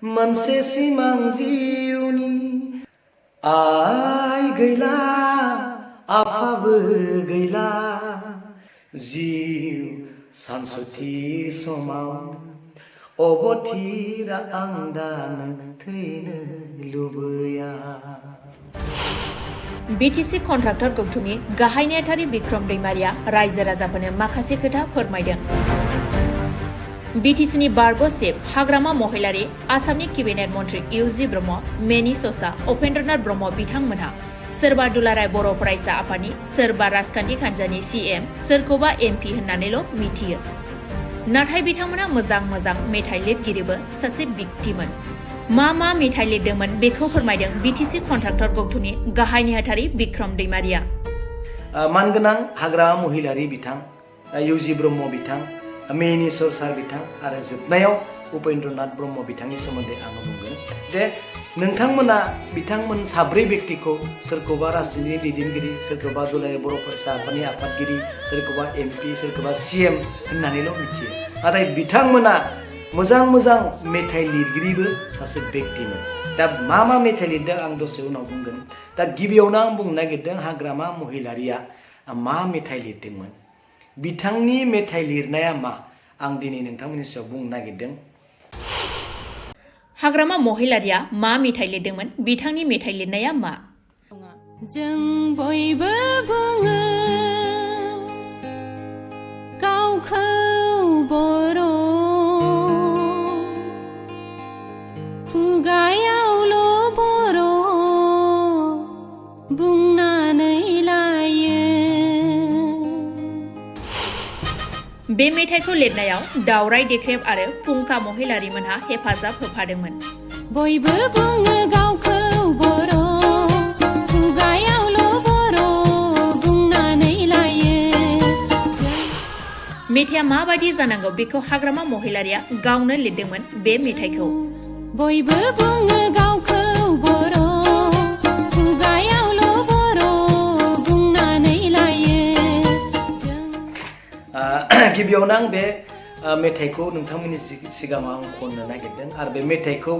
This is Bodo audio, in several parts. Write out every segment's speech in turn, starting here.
मोनसे सिमां जिउनि आइ गैला आफाबो गैला जिउ सानसुथिर समाव अबथिरा आं दानो थैनो लुबैया। बिटिसि कन्ट्राक्टर गौथुमनि गाहाय नेहाथारि बिक्रम दैमारिया रायजो राजाफोरनो माखासे खोथा फोरमायदों। बिटिसिनि बारग' चिफ हाग्रामा महिलारि, आसामनि केबिनेट मन्त्रि इउजि ब्रह्म, मेनि ससा, उपेन्द्रनाथ ब्रह्म बिथांमोनहा सोरबा दुलाराय बर' फरायसा आफादनि, सोरबा राजखान्थि हान्जानि CM, सोरखौबा MP होननानैल' मिथियो। नाथाय बिथांमोना मोजां मेथाइ लिरगिरिबो सासे व्यक्तिमोन। मा मेथाइ लिरदोंमोन बेखौ फोरमायदों बिटिसि कन्ट्राक्टर गौथुमनि गाहाय नेहाथारि बिक्रम दैमारिया। मानगोनां हाग्रामा महिलारि बिथां, इउजि ब्रह्म बिथां, मेनि ससार बिथां आरो जोबनायाव उपेन्द्रनाथ ब्रह्म बिथांनि सोमोन्दै आङो बुंगोन जे नोंथांमोना बिथांमोन साब्रै व्यक्तिखौ सोरखौबा राजनीति दैदेनगिरि, सोरखौबा दुलाराय बर' फरायसा आफादनि आफादगिरि, सोरखौबा MP, सोरखौबा CM होननानैल' मिथियो। नाथाय बिथांमोना मोजां मेथाइ लिरगिरिबो सासे व्यक्तिमोन। दा मा मेथाइ लिरदों आं दसे उनाव बुंगोन। दा गिबियावनो आं बुंनो नागिरदों हाग्रामा महिलारिया मा मेथाइ लिरदोंमोन, बिथांनि मेथाइ लिरनाया मा, आं दिनै नोंथांमोननि सायाव बुंनो नागिरदों। हाग्रामा महिलारिया मा मेथाइ लिरदोंमोन, बिथांनि मेथाइ लिरनाया मा? जों बयबो बुङो गावखौ बर', खुगायावल' बर' बुंनानै लायो। बे मेथाइखौ लिरनायाव दावराय देख्रेब आरो फुंखा महिलारिमोनहा हेफाजाब होफादोंमोन। बयबो बुङो गावखौ बर', खुगायावल' बर' बुंनानै लायो। मेथाइया माबायदि जानांगौ बेखौ हाग्रामा महिलारिया गावनो लिरदोंमोन। बे मेथाइखौ बयबो बुङो गावखौ बर', खुगायावल' बर' बुंनानै लायो। गिबियावनो आं बे मेथाइखौ नोंथांमोननि सिगाङाव आं खननो नागिरदों आरो बे मेथाइखौ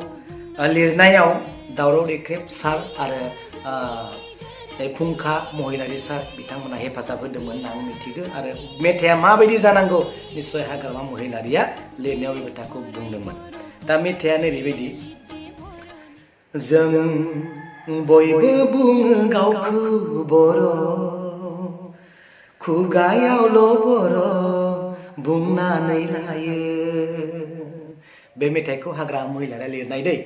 लिरनायाव दावराव देख्रेब सार आरो फुंखा महिलारि सार बिथांमोना हेफाजाब होदोंमोन होनना आं मिथिगौ। आरो मेथाइया माबायदि जानांगौ निस्सय हाग्रामा महिलारिया लिरनायाव बे खोथाखौ बुंदोंमोन। दा मेथाइया ओरैबायदि, जों बयबो बुङो गावखौ बर', खुगायावल' बर' बुंनानै लायो। बे मेथाइखौ हाग्रामा महिलारिया लिरनाय दै।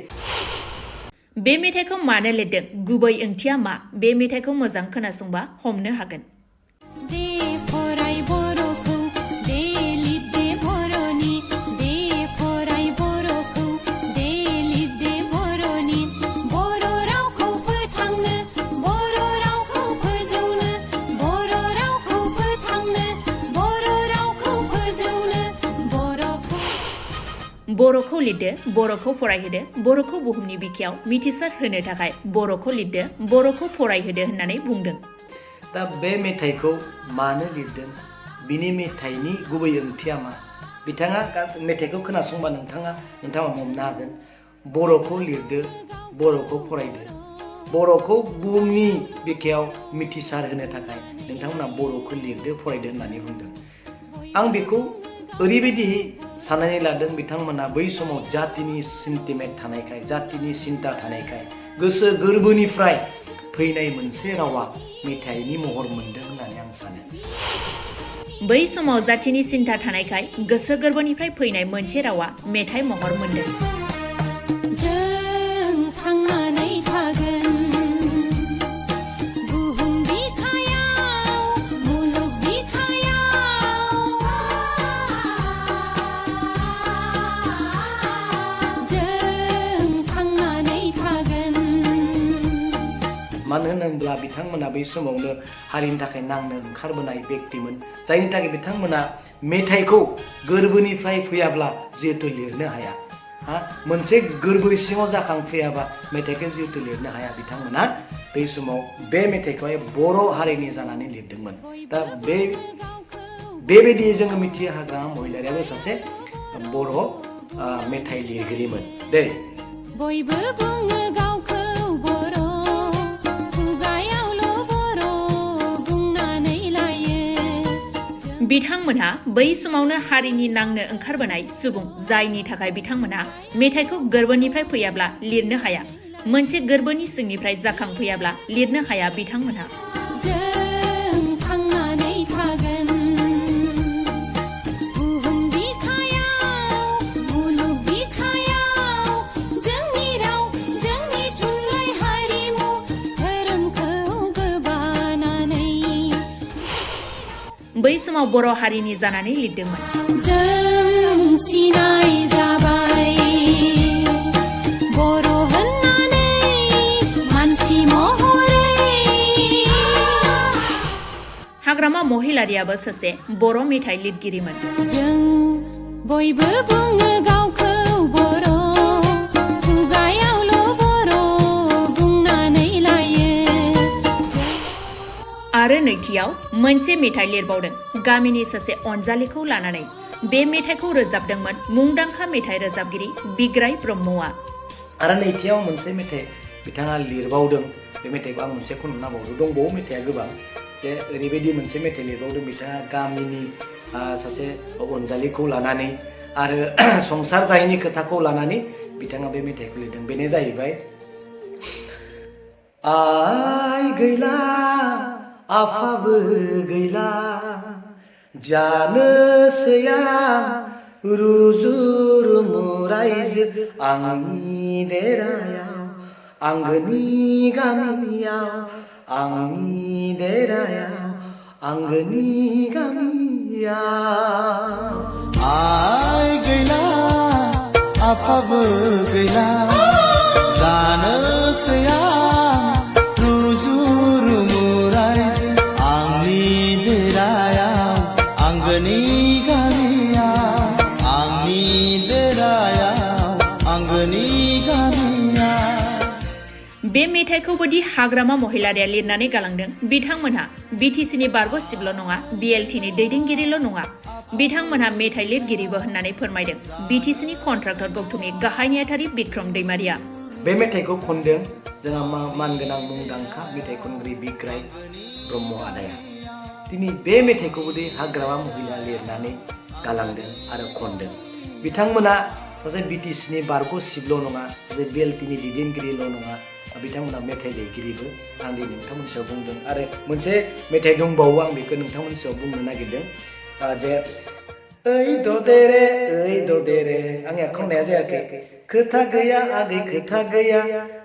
बे मेथाइखौ मानो लिरदों, गुबै ओंथिया मा, बे मेथाइखौ मोजां खोनासंबा हमनो हागोन। दे फराय बर'खौ, दे लिर दे बर'नि, दे फराय बर'खौ, दे लिर दे बर'नि। बर' रावखौ फोथांनो, बर' रावखौ फोजौनो, बर' रावखौ फोथांनो, बर' रावखौ फोजौनो, बर'खौ लिरदो, बर'खौ फरायहोदो, बर'खौ बुहुमनि बिखायाव मिथिसार होनो थाखाय बर'खौ लिरदो, बर'खौ फरायहोदो होननानै बुंदों। दा बे मेथाइखौ मानो लिरदों, बिनि मेथाइनि गुबै ओंथिया मा, बिथाङा मेथाइखौ खोनासंबा नोंथाङा हमनो हागोन। बर'खौ लिरदो, बर'खौ फरायदो, बर'खौ बुहुमनि बिखायाव मिथिसार होनो थाखाय नोंथांमोना बर'खौ लिरदो फरायदो होननानै बुंदों। आं बेखौ ओरैबायदि साननानै लादों, बिथांमोना बै समाव जातिनि सेन्टिमेन्ट थानायखाय, जातिनि सिन्ता थानायखाय गोसो गोरबोनिफ्राय फैनाय मोनसे रावा मेथाइनि महर मोनदों होननानै आं सानो। बै समाव जातिनि सिन्ता थानायखाय गोसो गोरबोनिफ्राय फैनाय मोनसे रावा मेथाइ महर मोनदों। जों थांनानै थागोन बुहुम बिखायाव, मुलुग बिखायाव। जों थांनानै थागोन। मानो होनोब्ला बिथांमोना बै समावनो हारिनि थाखाय नांनो ओंखारबोनाय व्यक्तिमोन, जायनि थाखाय बिथांमोना मेथाइखौ गोरबोनिफ्राय फैयाब्ला जिहेतु लिरनो हाया, मोनसे गोरबो सिङाव जाखांफैयाबा मेथाइखौ जिहेतु लिरनो हाया, बिथांमोना बै समाव बे मेथाइखौहाय बर' हारिनि जानानै लिरदोंमोन। दा बेबायदि जोङो मिथियो हाग्रामा महिलारियाबो सासे बर' मेथाइ लिरगिरिमोन दै। बयबो बुङो गावखौ बर' खुगायावल' बर' बुंनानै लायो बिथांमोनहा बै समावनो हारिनि नांनो ओंखारबोनाय सुबुं जायनि थाखाय बिथांमोनहा मेथाइखौ गोरबोनिफ्राय फैयाब्ला लिरनो हाया मोनसे गोरबोनि सिंनिफ्राय जाखांफैयाब्ला लिरनो हाया बिथांमोनहा जों थांनानै थागोन बुहुम बिखायाव मुलुग बिखायाव जोंनि राव जोंनि थुनलाइ हारिमु धोरोमखौ गोबानानै बै समाव बर' हारिनि जानानै लिरदोंमोन जों सिनाय जाबाय बर' होननानै मानसि महरै हाग्रामा महिलारियाबो सासे बर' मेथाइ लिरगिरिमोन जों बयबो बुङो गावखौ बर' खुगायावल' बर' बुंनानै लायो आरो नैथियाव मोनसे मेथाइ लिरबावदों गामिनि सासे अनजालिखौ लानानै बे मेथाइखौ रोजाबदोंमोन मुंदांखा मेथाइ रोजाबगिरि बिग्राय ब्रह्मआ आरो नैथियाव मोनसे मेथाइ बिथाङा लिरबावदों बे मेथाइखौ आं मोनसे खनना बावदों दंबावो मेथाइआ गोबां जे ओरैबायदि मोनसे मेथाइ लिरबावदों बिथाङा गामिनि सासे अनजालिखौ लानानै आरो संसार जायैनि खोथाखौ लानानै बिथाङा बे मेथाइखौ लिरदों बेनो जाहैबाय आइ गैला आफाबो गैला जानोसै आं रुजु रुमु रायजो आंनि देरायाव आंगोनि गामियाव आंनि देरायाव आंगोनि गामियाव आइ गैला आफाबो गैला जानोसै आं रुजु रुमु रायजो आंनि देरायाव आंगोनि गामियाव आंनि देरायाव आंगोनि गामियाव बे मेथाइखौबोदि हाग्रामा महिलारिया लिरनानै गालांदों बिथांमोनहा बिटिसिनि बारग' सिबल' नङा बिएलटिनि दैदेनगिरिल' नङा बिथांमोनहा मेथाइ लिरगिरिबो होननानै फोरमायदों बिटिसिनि कन्ट्राक्टर गौथुमनि गाहाय नेहाथारि बिक्रम दैमारिया बे मेथाइखौ खनदों जोंहा मानगोनां मुंदांखा मेथाइ खनगिरि बिग्राय ब्रह्म आदाया दिनै बे मेथाइखौबोदि हाग्रामा महिला लिरनानै गालांदों आरो खनदों बिथांमोना सासे बिटिसिनि बारग' सिबल' नङा सासे बिएलटिनि दैदेनगिरिल' नङा बिथांमोना मेथाइ लिरगिरिबो आं दिनै नोंथांमोननि सायाव बुंदों आरो मोनसे मेथाइ दंबावो आं बेखौ नोंथांमोननि सायाव बुंनो नागिरदों जे ओइ ददेरे आंनिया खननाया जायाखै खोथा गैया आगै खोथा गैया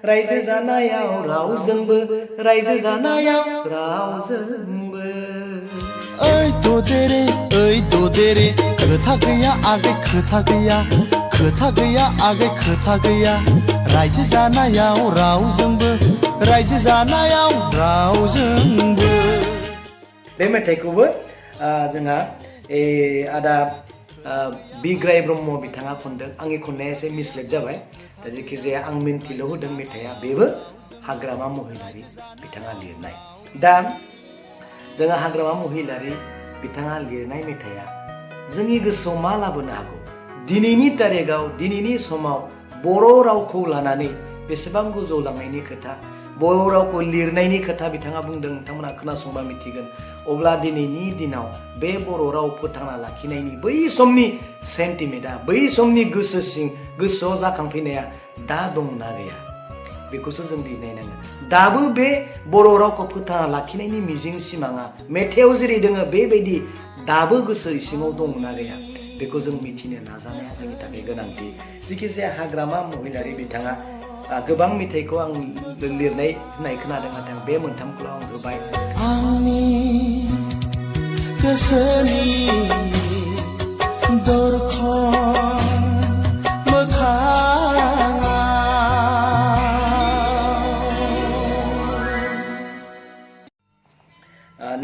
रायजो जानायाव रावजोंबो रायजो जानायाव रावजोंबो ओइ ददेरे खोथा गैया आगै खोथा गैया खोथा गैया आगै खोथा गैया रायजो जानायाव रावजोंबो रायजो जानायाव रावजोंबो बे मेथाइखौबो जोंहा आदा बिग्राय ब्रह्म बिथाङा खनदों आंनि खननाया एसे मिसलेट जाबाय दा जेखिजाया आं मिन्थिल' होदों मेथाइआ बेबो हाग्रामा महिलारि बिथाङा लिरनाय दा जोंहा हाग्रामा महिलारि बिथाङा लिरनाय मेथाइआ जोंनि गोसोआव मा लाबोनो हागौ दिनैनि तारिखाव दिनैनि समाव बर' रावखौ लानानै बेसेबां गोजौलांनायनि खोथा बर' रावखौ लिरनायनि खोथा बिथाङा बुंदों नोंथांमोना खोनासंबा मिथिगोन अब्ला दिनैनि दिनाव बे बर' राव फोथांना लाखिनायनि बै समनि सेन्टिमेन्टआ बै समनि गोसोआव जाखांफैनाया दा दंना गैया बेखौसो जों दिनै नायनांगोन दाबो बे बर' रावखौ फोथांना लाखिनायनि मिजिं सिमाङा मेथाइआव जेरै दोङो बेबायदि दाबो गोसो इसिङाव दंना गैया बेखौ जों मिथिनो नाजानाया जोंनि थाखाय गोनांथि जेखिजाया हाग्रामा महिलारि बिथाङा गोबां मेथाइखौ आं लिरनाय होननाय खोनादों नाथाय बे मोनथामखौल' आं होबाय आंनि गोसोनि दरखं मोखाङाव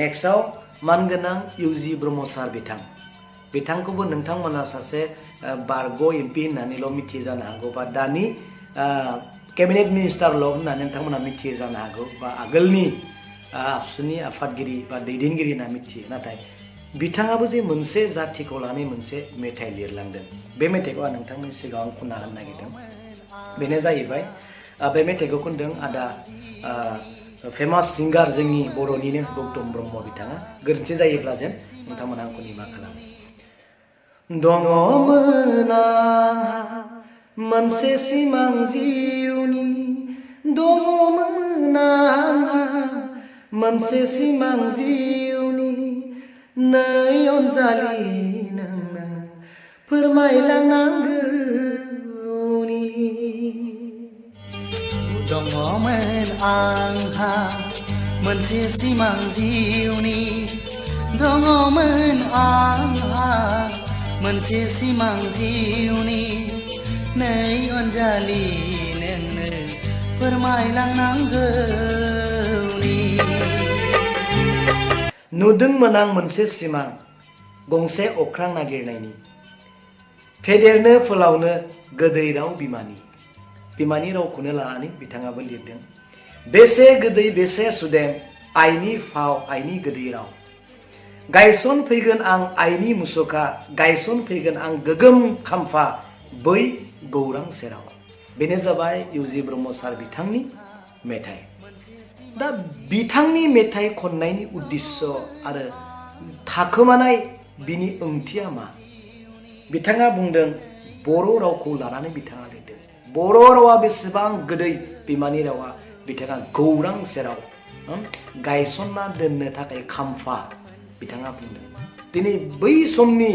नेक्स्टआव मानगोनां इउजि ब्रह्म सार बिथांखौबो नोंथांमोना सासे बारग' एमपि होननानैल' मिथियो जानो हागौ बा दानि केबिनेट मिनिस्टारल' होननानै नोंथांमोना मिथियो जानो हागौ बा आगोलनि आबसुनि आफादगिरि बा दैदेनगिरि होनना मिथियो नाथाय बिथाङाबो जे मोनसे जाथिखौ लानानै मोनसे मेथाइ लिरलांदों बे मेथाइखौ आं नोंथांमोननि सिगाङाव खनना होनो नागिरदों बेनो जाहैबाय बे मेथाइखौ खनदों आदा फेमास सिंगार जोंनि बर'निनो गौतम ब्रह्म बिथाङा गोरोन्थि जायोब्ला जेन नोंथांमोना आंखौ निमाहा खालामो दङमोन आंहा मोनसे सिमां जिउनि दङमोन आंहा मोनसे सिमां जिउनि नै अनजालि नोंनो फोरमायलांनांगौनि दङमोन आंहा मोनसे सिमां जिउनि दङमोन आंहा मोनसे सिमां जिउनि नै अनजालि नोंनो फोरमायलांनांगौनि नुदोंमोन आं मोनसे सिमां गंसे अख्रां नागिरनायनि फेदेरनो फोलावनो गोदै राव बिमानि रावखौनो लानानै बिथाङाबो लिरदों बेसे गोदै बेसे सुदेम आइनि फाव आइनि गोदै राव गायसन फैगोन आं आइनि मुसुखा गायसन फैगोन आं गोगोम खाम्फा बै गौरां सेराव बेनो जाबाय इउजि ब्रह्म सार बिथांनि मेथाइ दा बिथांनि मेथाइ खननायनि उद्देश्य आरो थाखोमानाय बिनि ओंथिया मा बिथाङा बुंदों बर' रावखौ लानानै बिथाङा लिरदों बर' रावा बेसेबां गोदै बिमानि रावा बिथाङा गौरां सेराव गायसनना दोननो थाखाय खाम्फा बिथाङा बुंदों दिनै बै समनि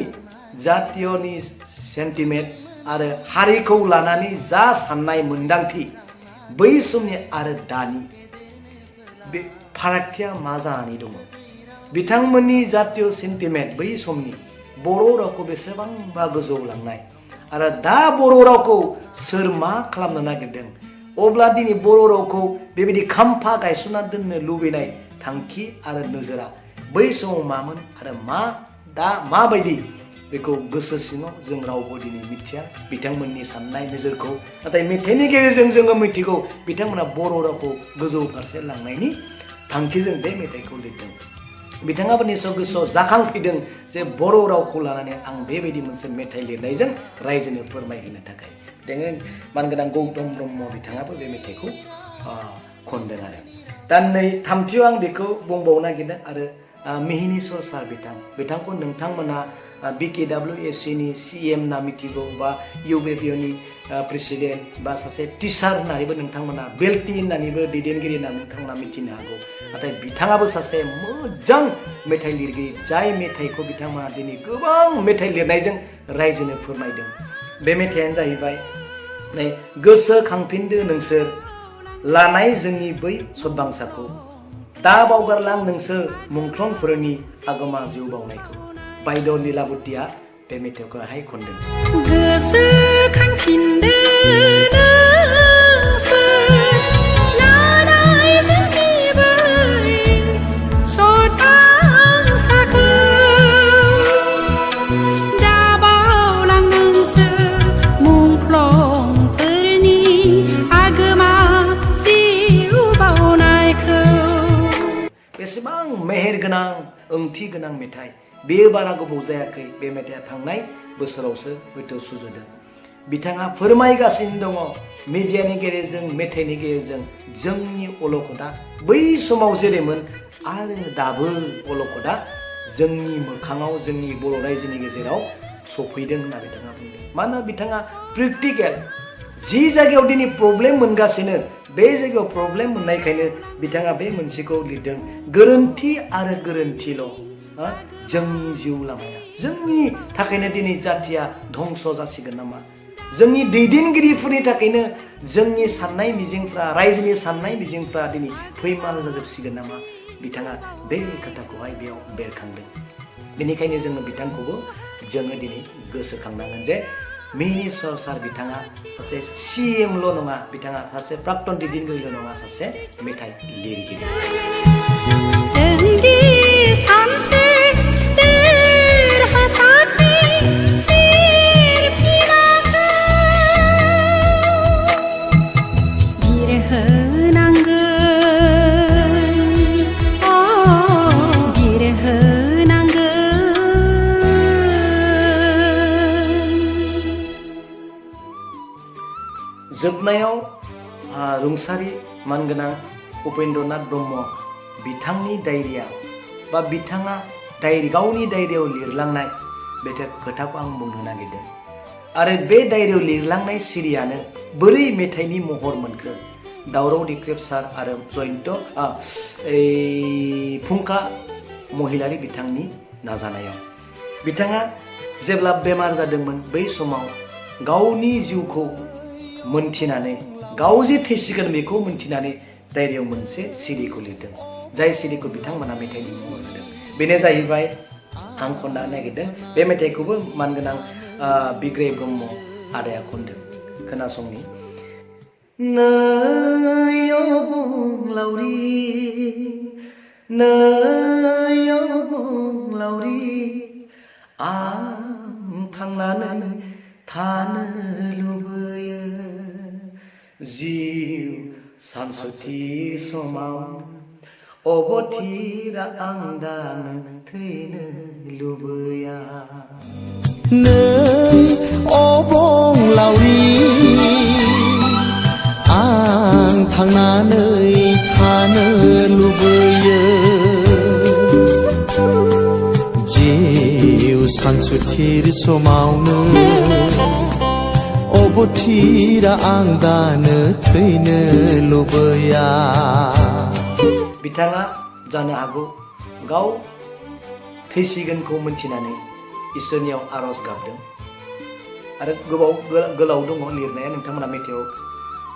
जातीयनि सेन्टिमेन्ट आरो हारिखौ लानानै जा साननाय मोन्दांथि बै समनि आरो दानि बे फारागथिया मा जानानै दङ बिथांमोननि जातीय सेन्टिमेन्ट बै समनि बर' रावखौ बेसेबांबा गोजौ लांनाय आरो दा बर' रावखौ सोर मा खालामनो नागिरदों अब्ला दिनै बर' रावखौ बेबायदि खाम्फा गायसनना दोननो लुबैनाय थांखि आरो नोजोरा बै समाव मामोन आरो दा माबायदि बेखौ गोसो सिङाव जों रावबो दिनै मिथिया बिथांमोननि साननाय नोजोरखौ नाथाय मेथाइनि गेजेरजों जोङो मिथिगौ बिथांमोना बर' रावखौ गोजौ फारसे लांनायनि थांखिजों बे मेथाइखौ लिरदों बिथाङाबो निस्सय गोसोआव जाखांफैदों जे बर' रावखौ लानानै आं बेबायदि मोनसे मेथाइ लिरनायजों रायजोनो फोरमायहोनो थाखाय जोङो मानगोनां गौतम ब्रह्म बिथाङाबो बे मेथाइखौ खनदों आरो दा नै थामथियाव आं बेखौ बुंबावनो नागिरदों आरो मिहिनीश्वर सार बिथांखौ नोंथांमोना BKWSC नि CM ना मिथिगौ बा UBPनि प्रेसिडेन्ट बा सासे टिचार होननानैबो नोंथांमोना बेल्टी होननानैबो दैदेनगिरि होननानै नोंथांमोना मिथिनो हागौ नाथाय बिथाङाबो सासे मोजां मेथाइ लिरगिरि जाय मेथाइखौ बिथांमोना दिनै गोबां मेथाइ लिरनायजों रायजोनो फोरमायदों बे मेथाइयानो जाहैबाय नै गोसोखांफिनदो नोंसोर लानाय जोंनि बै सदबांसाखौ दा बावगारलां नोंसोर मुंख्लंफोरनि आगोमा जिउ बावनायखौ बायद' लीलाबतीया बे मेथाइखौहाय खनदों गोसोखांफिनदो नोंसोर लानाय जोंनि बै सदबांसाखौ दा बावलां नोंसोर मुंख्लंफोरनि आगोमा जिउ बावनायखौ बेसेबां मेहेर गोनां ओंथि गोनां मेथाइ बेयो बारा गोबाव जायाखै बे मेथाइया थांनाय बोसोरावसो हयथ' सुजुदों बिथाङा फोरमायगासिनो दङ मिडियानि गेजेरजों मेथाइनि गेजेरजों जोंनि अलखदा बै समाव जेरैमोन आरो दाबो अलखदा जोंनि मोखाङाव जोंनि बर' रायजोनि गेजेराव सफैदों होनना बिथाङा बुंदों मानोना बिथाङा प्रेक्टिकेल जि जायगायाव दिनै प्रब्लेम मोनगासिनो बे जायगायाव प्रब्लेम मोननायखायनो बिथाङा बे मोनसेखौ लिरदों गोरोन्थि आरो गोरोन्थिल' जोंनि जिउ लामाया जोंनि थाखायनो दिनै जातिया धंस जासिगोन नामा जोंनि दैदेनगिरिफोरनि थाखायनो जोंनि साननाय मिजिंफ्रा रायजोनि साननाय मिजिंफ्रा दिनै फैमाल जाजोबसिगोन नामा बिथाङा बे खोथाखौहाय बेयाव बेरखांदों बेनिखायनो जोङो बिथांखौबो जोङो दिनै गोसोखांनांगोन जे मिहिनीश्वर सार बिथाङा सासे CMल' नङा बिथाङा सासे प्राक्तन दैदेनगिरिल' नङा सासे मेथाइ लिरगिरि जोंदि सानसे देरहासारनि फिरफिलाखौ बिरहोनांगोन समायाव रुंसारि मानगोनां उपेन्द्रनाथ ब्रह्म बिथांनि डायरिया बा बिथाङा गावनि डायरियाव लिरलांनाय बे खोथाखौ आं बुंनो नागिरदों। आरो बे डायरियाव लिरलांनाय सिरियानो बोरै मेथाइनि महर मोनखो दावराव दिख्रेब सार आरो जयन्त फुंखा महिलारि बिथांनि नाजानायाव बिथाङा जेब्ला बेमार जादोंमोन बै समाव गावनि जिउखौ मोनथिनानै गाव जे थैसिगोन बेखौ मोनथिनानै डायरियाव मोनसे सिरिखौ लिरदों। जाय सिरिखौ बिथांमोना मेथाइनि महर होदों बेनो जाहैबाय आं खननो नागिरदों। बे मेथाइखौबो मानगोनां बिग्राय ब्रह्म आदाया खनदों। खोनासंनि। नै अबंलावरि नै अबंलावरि आं थांनानै थानो लुबैयो जिउ सानसुथि समाव अबथिरा आं दानो थैनो लुबैया। नै अबंलावरि आं थांनानै थानो लुबैयो जिउ सानसुथिर समावनो अबथिरा आं दानो थैनो लुबैया। बिथाङा जानो हागौ गाव थैसिगोनखौ मोनथिनानै इसोरनियाव आरज गाबदों आरो गोलाव दङ लिरनाया, नोंथांमोना मेथाइआव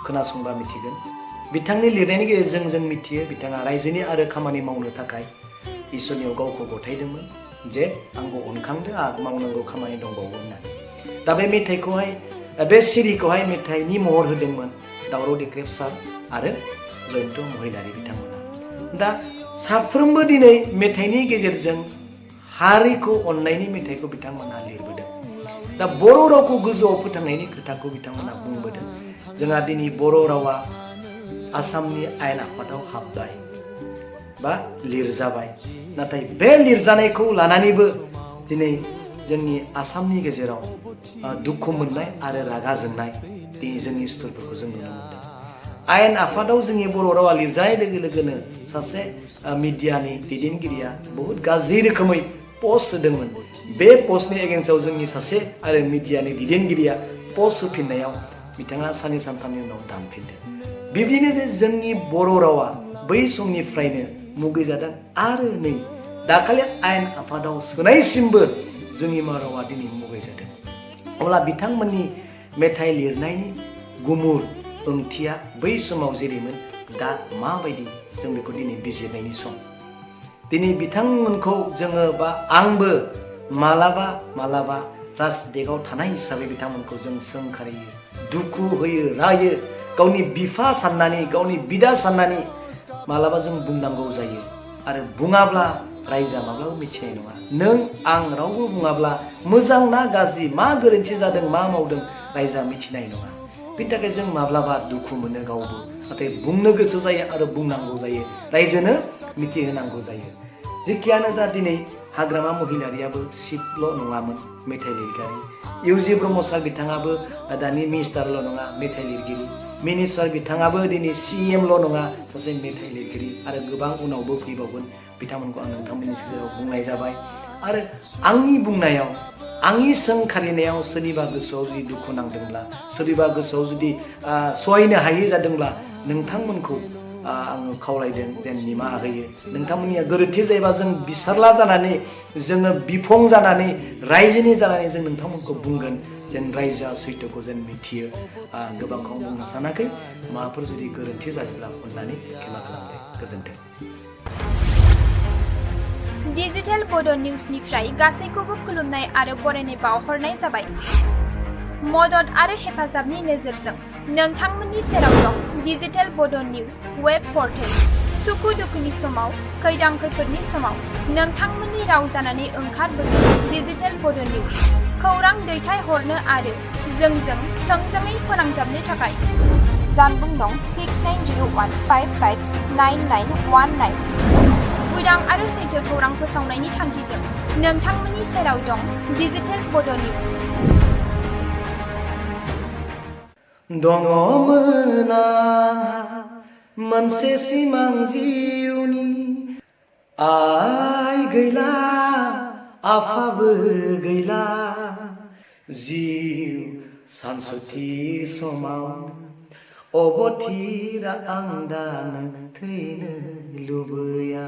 खोनासंबा मिथिगोन। बिथांनि लिरनायनि गेजेरजों जों मिथियो बिथाङा रायजोनि आरो खामानि मावनो थाखाय इसोरनियाव गावखौ गथायदोंमोन जे आंबो अनखांदो आं मावनांगौ खामानि दंबावो होननानै। दा बे मेथाइखौहाय बे सिरिखौहाय मेथाइनि महर होदोंमोन दावराव दिख्रेब सार आरो जयन्त महिलारि बिथांमोना। दा साफ्रोमबो दिनै मेथाइनि गेजेरजों हारिखौ अननायनि मेथाइखौ बिथांमोना लिरबोदों। दा बर' रावखौ गोजौआव फोथांनायनि खोथाखौ बिथांमोना बुंबोदों। जोंहा दिनै बर' रावा आसामनि आयेन आफादाव हाबबाय बा लिरजाबाय। नाथाय बे लिरजानायखौ लानानैबो दिनै जोंनि आसामनि गेजेराव दुखु मोननाय आरो रागा जोंनाय दिनै जोंनि स्टुरफोरखौ जों नुनो मोनदों। आयेन आफादाव जोंनि बर' रावा लिरजानाय लोगो लोगोनो सासे मिडियानि दैदेनगिरिया बहुत गाज्रि रोखोमै पस्ट होदोंमोन। बे पस्टनि एगेन्स्टआव जोंनि सासे आरो मिडियानि दैदेनगिरिया पस्ट होफिननायाव बिथाङा साननै सानथामनि उनाव दानफिनदों। बिब्दिनो जे जोंनि बर' रावा बै समनिफ्रायनो मुगैजादों आरो नै दाखालि आयेन आफादाव सोनायसिमबो जोंनि रावा दिनै मुगैजादों। अब्ला बिथांमोननि मेथाइ लिरनायनि गुमुर ओंथिया बै समाव जेरैमोन दा माबायदि जों बेखौ दिनै बिजिरनायनि सम। दिनै बिथांमोनखौ जोङो बा आंबो मालाबा मालाबा राजदेगाव थानाय हिसाबै बिथांमोनखौ जों सोंखारियो, दुखु होयो, रायो, गावनि बिफा साननानै गावनि बिदा साननानै मालाबा जों बुंनांगौ जायो। आरो बुङाब्ला रायजोआ माब्लाबा मिथिनाय नङा। नों आं रावबो बुङाब्ला मोजां ना गाज्रि, मा गोरोन्थि जादों मा मावदों रायजोआ मिथिनाय नङा। बिनि थाखाय जों माब्लाबा दुखु मोनो गावबो, नाथाय बुंनो गोसो जायो आरो बुंनांगौ जायो, रायजोनो मिथिहोनांगौ जायो। जेखियानो जा दिनै हाग्रामा महिलारियाबो सिटल' नङामोन मेथाइ लिरगिरि, इउजि ब्रह्म सार बिथाङाबो दानि मिनिस्टारल' नङा मेथाइ लिरगिरि, मिनिस्टार बिथाङाबो दिनै CMल' नङा सासे मेथाइ लिरगिरि आरो गोबां उनावबो फैबावगोन। बिथांमोनखौ आं नोंथांमोननि गेजेराव बुंनाय जाबाय। आरो आंनि बुंनायाव आंनि सोंखारिनायाव सोरनिबा गोसोआव जुदि दुखु नांदोंब्ला, सोरनिबा गोसोआव जुदि सहायनो हायै जादोंब्ला नोंथांमोनखौ आङो खावलायदों जेन निमाहा होयो। नोंथांमोननिया गोरोन्थि जायोबा जों बिसारला जानानै जोङो बिफं जानानै रायजोनि जानानै जों नोंथांमोनखौ बुंगोन जेन रायजोआ सैथोखौ जेन मिथियो। गोबांखौ बुंनो सानाखै, माबाफोर जुदि गोरोन्थि जायोब्ला अननानै खेमा खालामदो। गोजोन्थों। डिजिटेल बड' निउसनिफ्राय गासैखौबो खुलुमनाय आरो बरायनाय बावहरनाय जाबाय। मदद आरो हेफाजाबनि नोजोरजों नोंथांमोननि सेराव दं डिजिटेल बड' निउस वेब पर्टेल। सुखु दुखुनि समाव, खैदां खैफोदनि समाव नोंथांमोननि राव जानानै ओंखारबोदों डिजिटेल बड' निउस। खौरां दैथायहरनो आरो जोंजों थोंजोङै फोनांजाबनो थाखाय जानबुं नं 6901559919। उदां आरो सैथो खौरां फोसावनायनि थांखिजों नोंथांमोननि सेराव दं डिजिटेल बड' निउस। दङमोन आंहा मोनसे सिमां जिउनि आइ गैला आफाबो गैला जिउ सानसुथि समाव अबथिरा आं दानो थैनो लुबैया।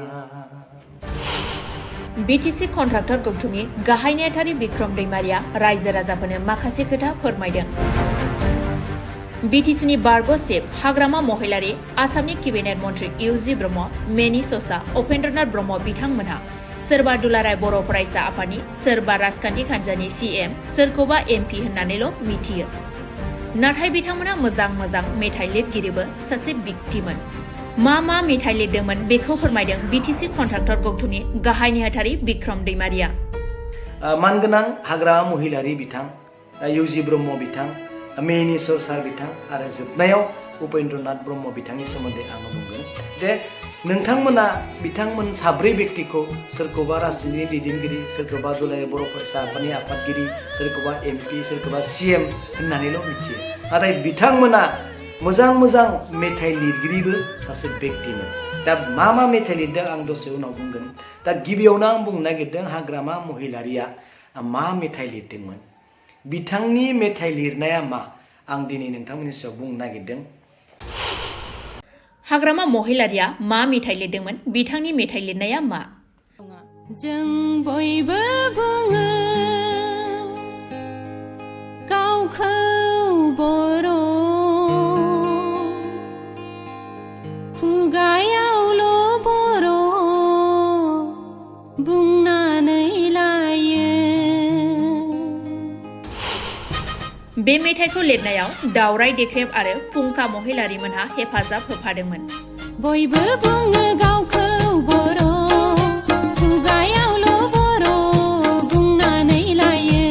बिटिसि कन्ट्राक्टर गौथुमनि गाहाय नेहाथारि बिक्रम दैमारिया रायजो राजाफोरनो माखासे खोथा फोरमायदों। बिटिसिनि बारग' चिफ हाग्रामा महिलारि, आसामनि केबिनेट मन्त्रि इउजि ब्रह्म, मेनि ससा, उपेन्द्रनाथ ब्रह्म बिथांमोनहा सोरबा दुलाराय बर' फरायसा आफादनि, सोरबा राजखान्थि हान्जानि CM, सोरखौबा MP होननानैल' मिथियो। नाथाय बिथांमोना मोजां मेथाइ लिरगिरिबो सासे व्यक्तिमोन। मा मेथाइ लिरदोंमोन बेखौ फोरमायदों बिटिसि कन्ट्राक्टर गौथुमनि गाहाय नेहाथारि बिक्रम दैमारिया। मानगोनां हाग्रामा महिलारि बिथां इउजि ब्रह्म बिथां, मेनि सार बिथां आरो जोबनायाव उपेन्द्रनाथ ब्रह्म बिथांनि सोमोन्दै आङो बुंगोन जे नोंथांमोना बिथांमोन साब्रै व्यक्तिखौ सोरखौबा राजनीति दैदेनगिरि, सोरखौबा दुलाराय बर' फरायसा आफादनि आफादगिरि, सोरखौबा MP, सोरखौबा CM होननानैल' मिथियो। नाथाय बिथांमोना मोजां मेथाइ लिरगिरिबो सासे व्यक्तिमोन। दा मा मेथाइ लिरदों आं दसे उनाव बुंगोन। दा गिबियावनो आं बुंनो नागिरदों हाग्रामा महिलारिया मा मेथाइ लिरदोंमोन, बिथांनि मेथाइ लिरनाया मा, आं दिनै नोंथांमोननि सायाव बुंनो नागिरदों। हाग्रामा महिलारिया मा मेथाइ लिरदोंमोन, बिथांनि मेथाइ लिरनाया मा? जों बयबो बुङो गावखौ बर', खुगायावल' बर' बुंनानै लायो। बे मेथाइखौ लिरनायाव दावराय देख्रेब आरो फुंखा महिलारिमोनहा हेफाजाब होफादोंमोन। बयबो बुङो गावखौ बर', खुगायावल' बर' बुंनानै लायो।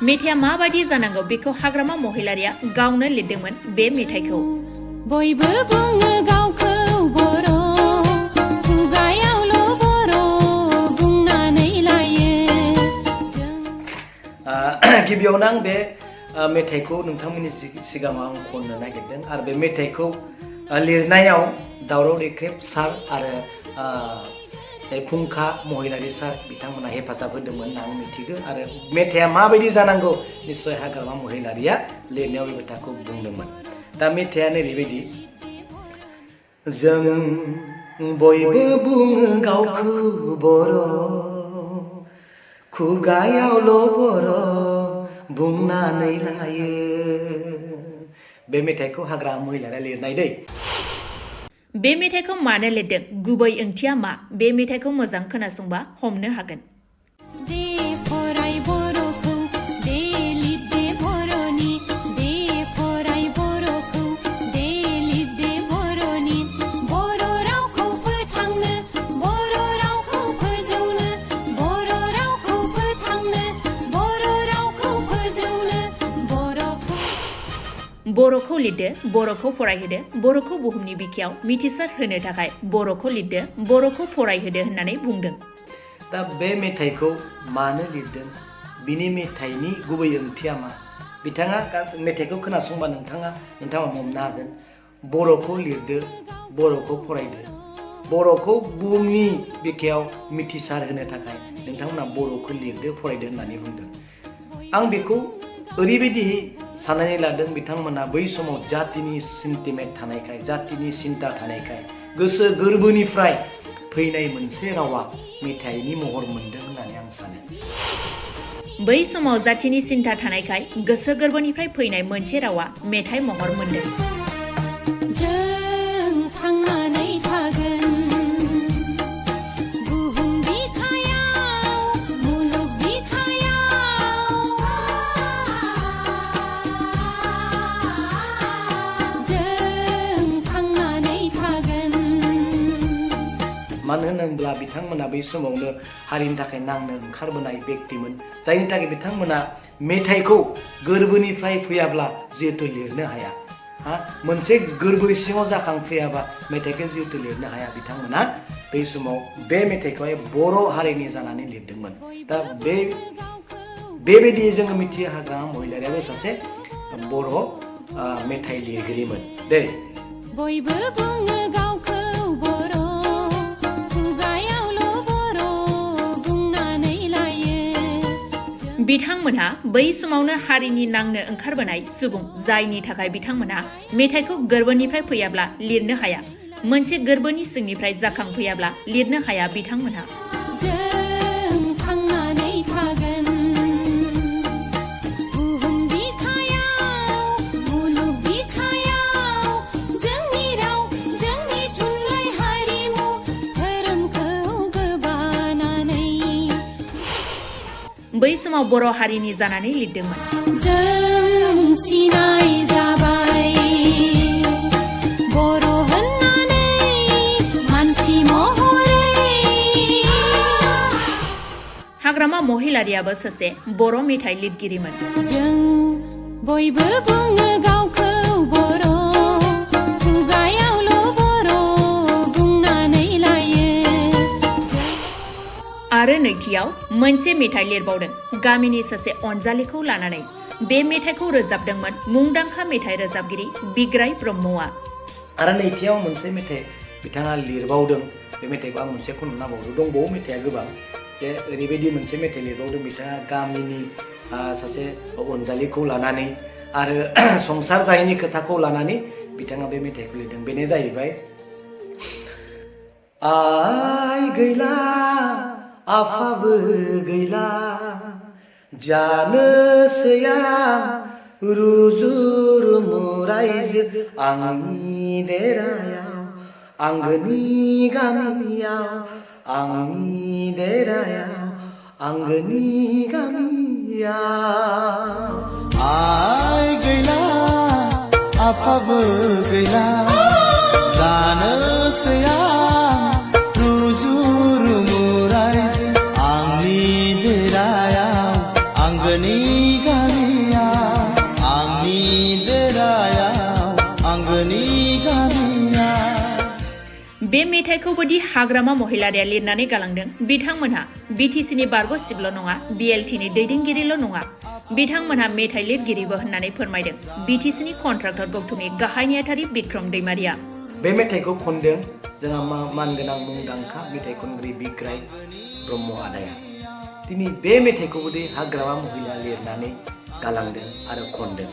मेथाइया माबायदि जानांगौ बेखौ हाग्रामा महिलारिया गावनो लिरदोंमोन। बे मेथाइखौ बयबो बुङो गावखौ बर', खुगायावल' बर' बुंनानै लायो। गिबियावनो आं बे मेथाइखौ नोंथांमोननि सिगाङाव आं खननो नागिरदों आरो बे मेथाइखौ लिरनायाव दावराव देख्रेब सार आरो फुंखा महिलारि सार बिथांमोना हेफाजाब होदोंमोन होनना आं मिथिगौ। आरो मेथाइया माबायदि जानांगौ निस्सय हाग्रामा महिलारिया लिरनायाव बे खोथाखौ बुंदोंमोन। दा मेथाइया ओरैबायदि, जों बयबो बुङो गावखौ बर', खुगायावल' बर' बुंनानै लायो। बे मेथाइखौ हाग्रामा महिलारिया लिरनाय दै। बे मेथाइखौ मानो लिरदों, गुबै ओंथिया मा, बे मेथाइखौ मोजां खोनासंबा हमनो हागोन। दे फराय बर'खौ, दे लिर दे बर'नि, दे फराय बर'खौ, दे लिर दे बर'नि। बर' रावखौ फोथांनो, बर' रावखौ फोजौनो, बर' रावखौ फोथांनो, बर' रावखौ फोजौनो, बर'खौ लिरदो, बर'खौ फरायहोदो, बर'खौ बुहुमनि बिखायाव मिथिसार होनो थाखाय बर'खौ लिरदो, बर'खौ फरायहोदो होननानै बुंदों। दा बे मेथाइखौ मानो लिरदों, बिनि मेथाइनि गुबै ओंथिया मा, बिथाङा मेथाइखौ खोनासंबा नोंथाङा हमनो हागोन। बर'खौ लिरदो, बर'खौ फरायदो, बर'खौ बुहुमनि बिखायाव मिथिसार होनो थाखाय नोंथांमोना बर'खौ लिरदो फरायदो होननानै बुंदों। आं बेखौ ओरैबायदि साननानै लादों, बिथांमोना बै समाव जातिनि सेन्टिमेन्ट थानायखाय, जातिनि सिन्ता थानायखाय गोसो गोरबोनिफ्राय फैनाय मोनसे रावा मेथाइनि महर मोनदों होननानै आं सानो। बै समाव जातिनि सिन्ता थानायखाय गोसो गोरबोनिफ्राय फैनाय मोनसे रावा मेथाइ महर मोनदों। जों थांनानै थागोन बुहुम बिखायाव, मुलुग बिखायाव। जों थांनानै थागोन। मानो होनोब्ला बिथांमोना बै समावनो हारिनि थाखाय नांनो ओंखारबोनाय व्यक्तिमोन, जायनि थाखाय बिथांमोना मेथाइखौ गोरबोनिफ्राय फैयाब्ला जिहेतु लिरनो हाया, मोनसे गोरबो सिङाव जाखांफैयाबा मेथाइखौ जिहेतु लिरनो हाया, बिथांमोना बै समाव बे मेथाइखौहाय बर' हारिनि जानानै लिरदोंमोन। दा बेबायदि जोङो मिथियो हाग्रामा महिलारियाबो सासे बर' मेथाइ लिरगिरिमोन दै बयबो बुङो गावखौ बर' खुगायावल' बर' बुंनानै लायो बिथांमोनहा बै समावनो हारिनि नांनो ओंखारबोनाय सुबुं जायनि थाखाय बिथांमोनहा मेथाइखौ गोरबोनिफ्राय फैयाब्ला लिरनो हाया मोनसे गोरबोनि सिंनिफ्राय जाखांफैयाब्ला लिरनो हाया बिथांमोनहा जों थांनानै थागोन बुहुम बिखायाव मुलुग बिखायाव जोंनि राव जोंनि थुनलाइ हारिमु धोरोमखौ गोबानानै बै समाव बर' हारिनि जानानै लिरदोंमोन जों सिनाय जाबाय बर' होननानै मानसि महरै हाग्रामा महिलारियाबो सासे बर' मेथाइ लिरगिरिमोन जों बयबो बुङो गावखौ बर' खुगायावल' बर' बुंनानै लायो आरो नैथियाव मोनसे मेथाइ लिरबावदों गामिनि सासे अनजालिखौ लानानै बे मेथाइखौ रोजाबदोंमोन मुंदांखा मेथाइ रोजाबगिरि बिग्राय ब्रह्मआ आरो नैथियाव मोनसे मेथाइ बिथाङा लिरबावदों बे मेथाइखौ आं मोनसे खनना बावदों दंबावो मेथाइआ गोबां जे ओरैबायदि मोनसे मेथाइ लिरबावदों बिथाङा गामिनि सासे अनजालिखौ लानानै आरो संसार जायैनि खोथाखौ लानानै बिथाङा बे मेथाइखौ लिरदों बेनो जाहैबाय आइ गैला आफाबो गैला जानोसै आं रुजु रुमु रायजो आंनि देरायाव आंगोनि गामियाव आंनि देरायाव आंगोनि गामियाव आइ गैला आफाबो गैला जानोसै आं रुजु रुमु रायजो आंनि देरायाव आंगोनि गामियाव आंनि देरायाव आंगोनि गामियाव बे मेथाइखौबोदि हाग्रामा महिलारिया लिरनानै गालांदों बिथांमोनहा बिटिसिनि बारग' सिबल' नङा बिएलटिनि दैदेनगिरिल' नङा बिथांमोनहा मेथाइ लिरगिरिबो होननानै फोरमायदों बिटिसिनि कन्ट्राक्टर गौथुमनि गाहाय नेहाथारि बिक्रम दैमारिया बे मेथाइखौ खनदों जोंहा मानगोनां मुंदांखा मेथाइ खनगिरि बिग्राय ब्रह्म आदाया दिनै बे मेथाइखौबोदि हाग्रामा महिला लिरनानै गालांदों आरो खनदों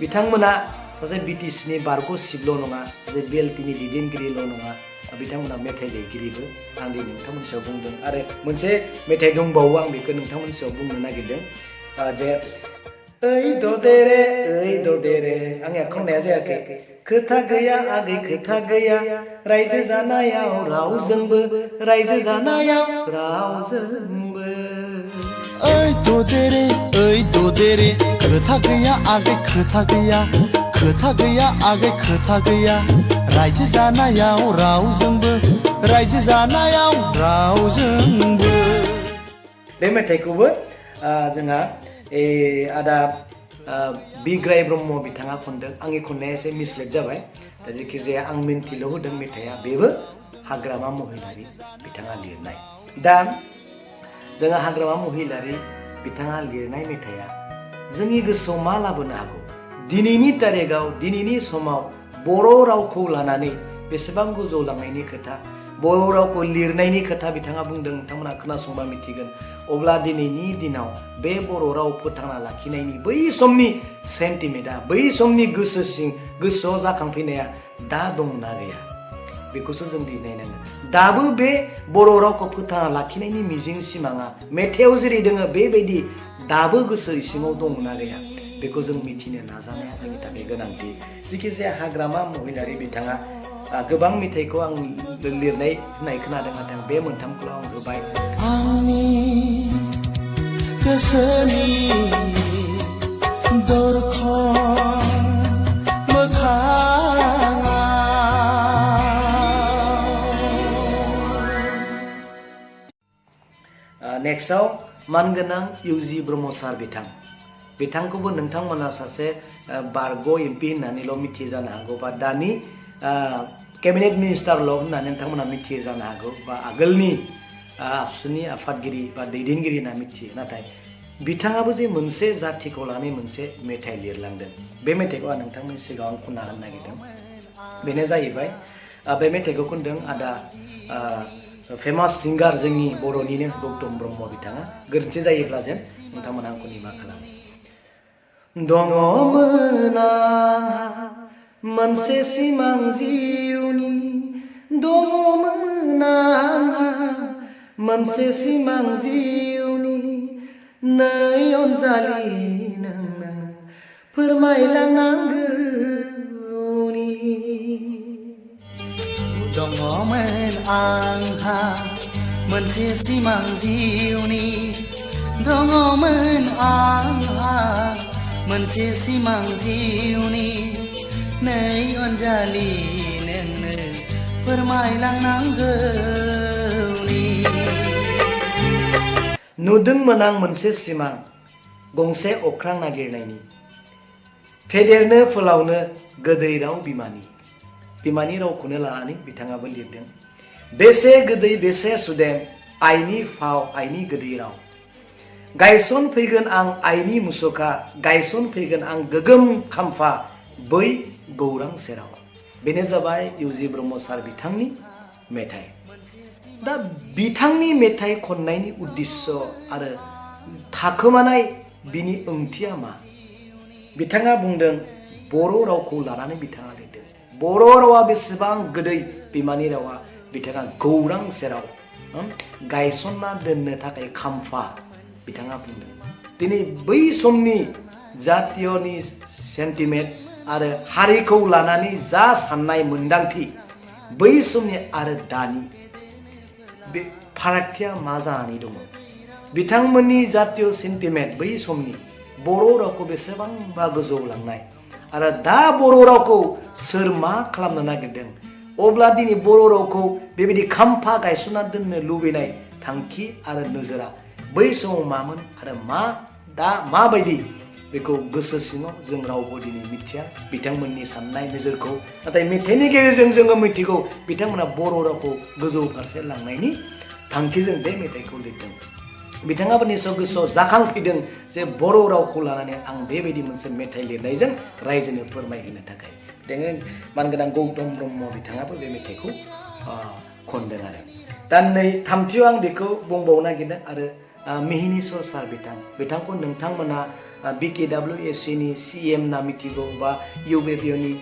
बिथांमोना सासे बिटिसिनि बारग' सिबल' नङा सासे बिएलटिनि दैदेनगिरिल' नङा बिथांमोना मेथाइ लिरगिरिबो आं दिनै नोंथांमोननि सायाव बुंदों आरो मोनसे मेथाइ दंबावो आं बेखौ नोंथांमोननि सायाव बुंनो नागिरदों जे ओइ ददेरे आंनिया खननाया जायाखै खोथा गैया आगै खोथा गैया रायजो जानायाव रावजोंबो रायजो जानायाव रावजोंबो ओइ ददेरे खोथा गैया आगै खोथा गैया खोथा गैया आगै खोथा गैया रायजो जानायाव रावजोंबो रायजो जानायाव रावजोंबो बे मेथाइखौबो जोंहा आदा बिग्राय ब्रह्म बिथाङा खनदों आंनि खननाया एसे मिसलेट जाबाय दा जेखिजाया आं मिन्थिल' होदों मेथाइआ बेबो हाग्रामा महिलारि बिथाङा लिरनाय दा जोंहा हाग्रामा महिलारि बिथाङा लिरनाय मेथाइआ जोंनि गोसोआव मा लाबोनो हागौ दिनैनि तारिखाव दिनैनि समाव बर' रावखौ लानानै बेसेबां गोजौ लांनायनि खोथा बर' रावखौ लिरनायनि खोथा बिथाङा बुंदों नोंथांमोना खोनासंबा मिथिगोन अब्ला दिनैनि दिनाव बे बर' राव फोथांना लाखिनायनि बै समनि सेन्टिमेन्टआ बै समनि गोसोआव जाखांफैनाया दा दंना गैया बेखौसो जों दिनै नायनांगोन दाबो बे बर' रावखौ फोथांना लाखिनायनि मिजिं सिमाङा मेथाइआव जेरै दोङो बेबायदि दाबो गोसो इसिङाव दंना गैया बेखौ जों मिथिनो नाजानाया जोंनि थाखाय गोनांथि जेखिजाया हाग्रामा महिलारि बिथाङा गोबां मेथाइखौ आं लिरनाय होननाय खोनादों नाथाय बे मोनथामखौ आं होबाय आंनि गोसोनि दरखं मोखाङाव नेक्स्टआव मानगोनां इउजि ब्रह्म सार बिथांखौबो नोंथांमोना सासे बारग' एमपि होननानैल' मिथियो जानो हागौ बा दानि केबिनेट मिनिस्टारल' होननानै नोंथांमोना मिथियो जानो हागौ बा आगोलनि आबसुनि आफादगिरि बा दैदेनगिरि होनना मिथियो नाथाय बिथाङाबो जे मोनसे जातिखौ लानानै मोनसे मेथाइ लिरलांदों बे मेथाइखौ आं नोंथांमोननि सिगाङाव आं खनना होनो नागिरदों बेनो जाहैबाय बे मेथाइखौ खनदों आदा फेमास सिंगार जोंनि बर'निनो गौतम ब्रह्म बिथाङा गोरोन्थि जायोब्ला जेन नोंथांमोना आंखौ निमाहा खालामो दङमोन आंहा मोनसे सिमां जिउनि दङमोन आंहा मोनसे सिमां जिउनि नै अनजालि नोंनो फोरमायलांनांगौनि दङमोन आंहा मोनसे सिमां जिउनि दङमोन आंहा मोनसे सिमां जिउनि नै अनजालि नोंनो फोरमायलांनांगौनि नुदोंमोन आं मोनसे सिमां गंसे अख्रां नागिरनायनि फेदेरनो फोलावनो गोदै राव बिमानि रावखौनो लानानै बिथाङाबो लिरदों बेसे गोदै बेसे सुदेम आइनि फाव आइनि गोदै राव गायसन फैगोन आं आइनि मुसुखा गायसन फैगोन आं गोगोम खाम्फा बै गौरां सेराव बेनो जाबाय इउजि ब्रह्म सार बिथांनि मेथाइ दा बिथांनि मेथाइ खननायनि उद्देश्य आरो थाखोमानाय बिनि ओंथिया मा बिथाङा बुंदों बर' रावखौ लानानै बिथाङा लिरदों बर' रावा बेसेबां गोदै बिमानि रावा बिथाङा गौरां सेराव गायसनना दोननो थाखाय खाम्फा बिथाङा बुंदों दिनै बै समनि जातीयनि सेन्टिमेन्ट आरो हारिखौ लानानै जा साननाय मोन्दांथि बै समनि आरो दानि बे फारागथिया मा जानानै दङ बिथांमोननि जातीय सेन्टिमेन्ट बै समनि बर' रावखौ बेसेबांबा गोजौ लांनाय आरो दा बर' रावखौ सोर मा खालामनो नागिरदों अब्ला दिनै बर' रावखौ बेबायदि खाम्फा गायसनना दोननो लुबैनाय थांखि आरो नोजोरा बै समाव मामोन आरो दा माबायदि बेखौ गोसो सिङाव जों रावबो दिनै मिथिया बिथांमोननि साननाय नोजोरखौ नाथाय मेथाइनि गेजेरजों जोङो मिथिगौ बिथांमोना बर' रावखौ गोजौ फारसे लांनायनि थांखिजों बे मेथाइखौ लिरदों बिथाङाबो निसय गोसोआव जाखांफैदों जे बर' रावखौ लानानै आं बेबायदि मोनसे मेथाइ लिरनायजों रायजोनो फोरमायहोनो थाखाय जोङो मानगोनां गौतम ब्रह्म बिथाङाबो बे मेथाइखौ खनदों आरो दा नै थामथियाव आं बेखौ बुंबावनो नागिरदों आरो मिहिनीश्वर सार बिथांखौ नोंथांमोना BKWSC नि CM ना मिथिगौ बा UBPनि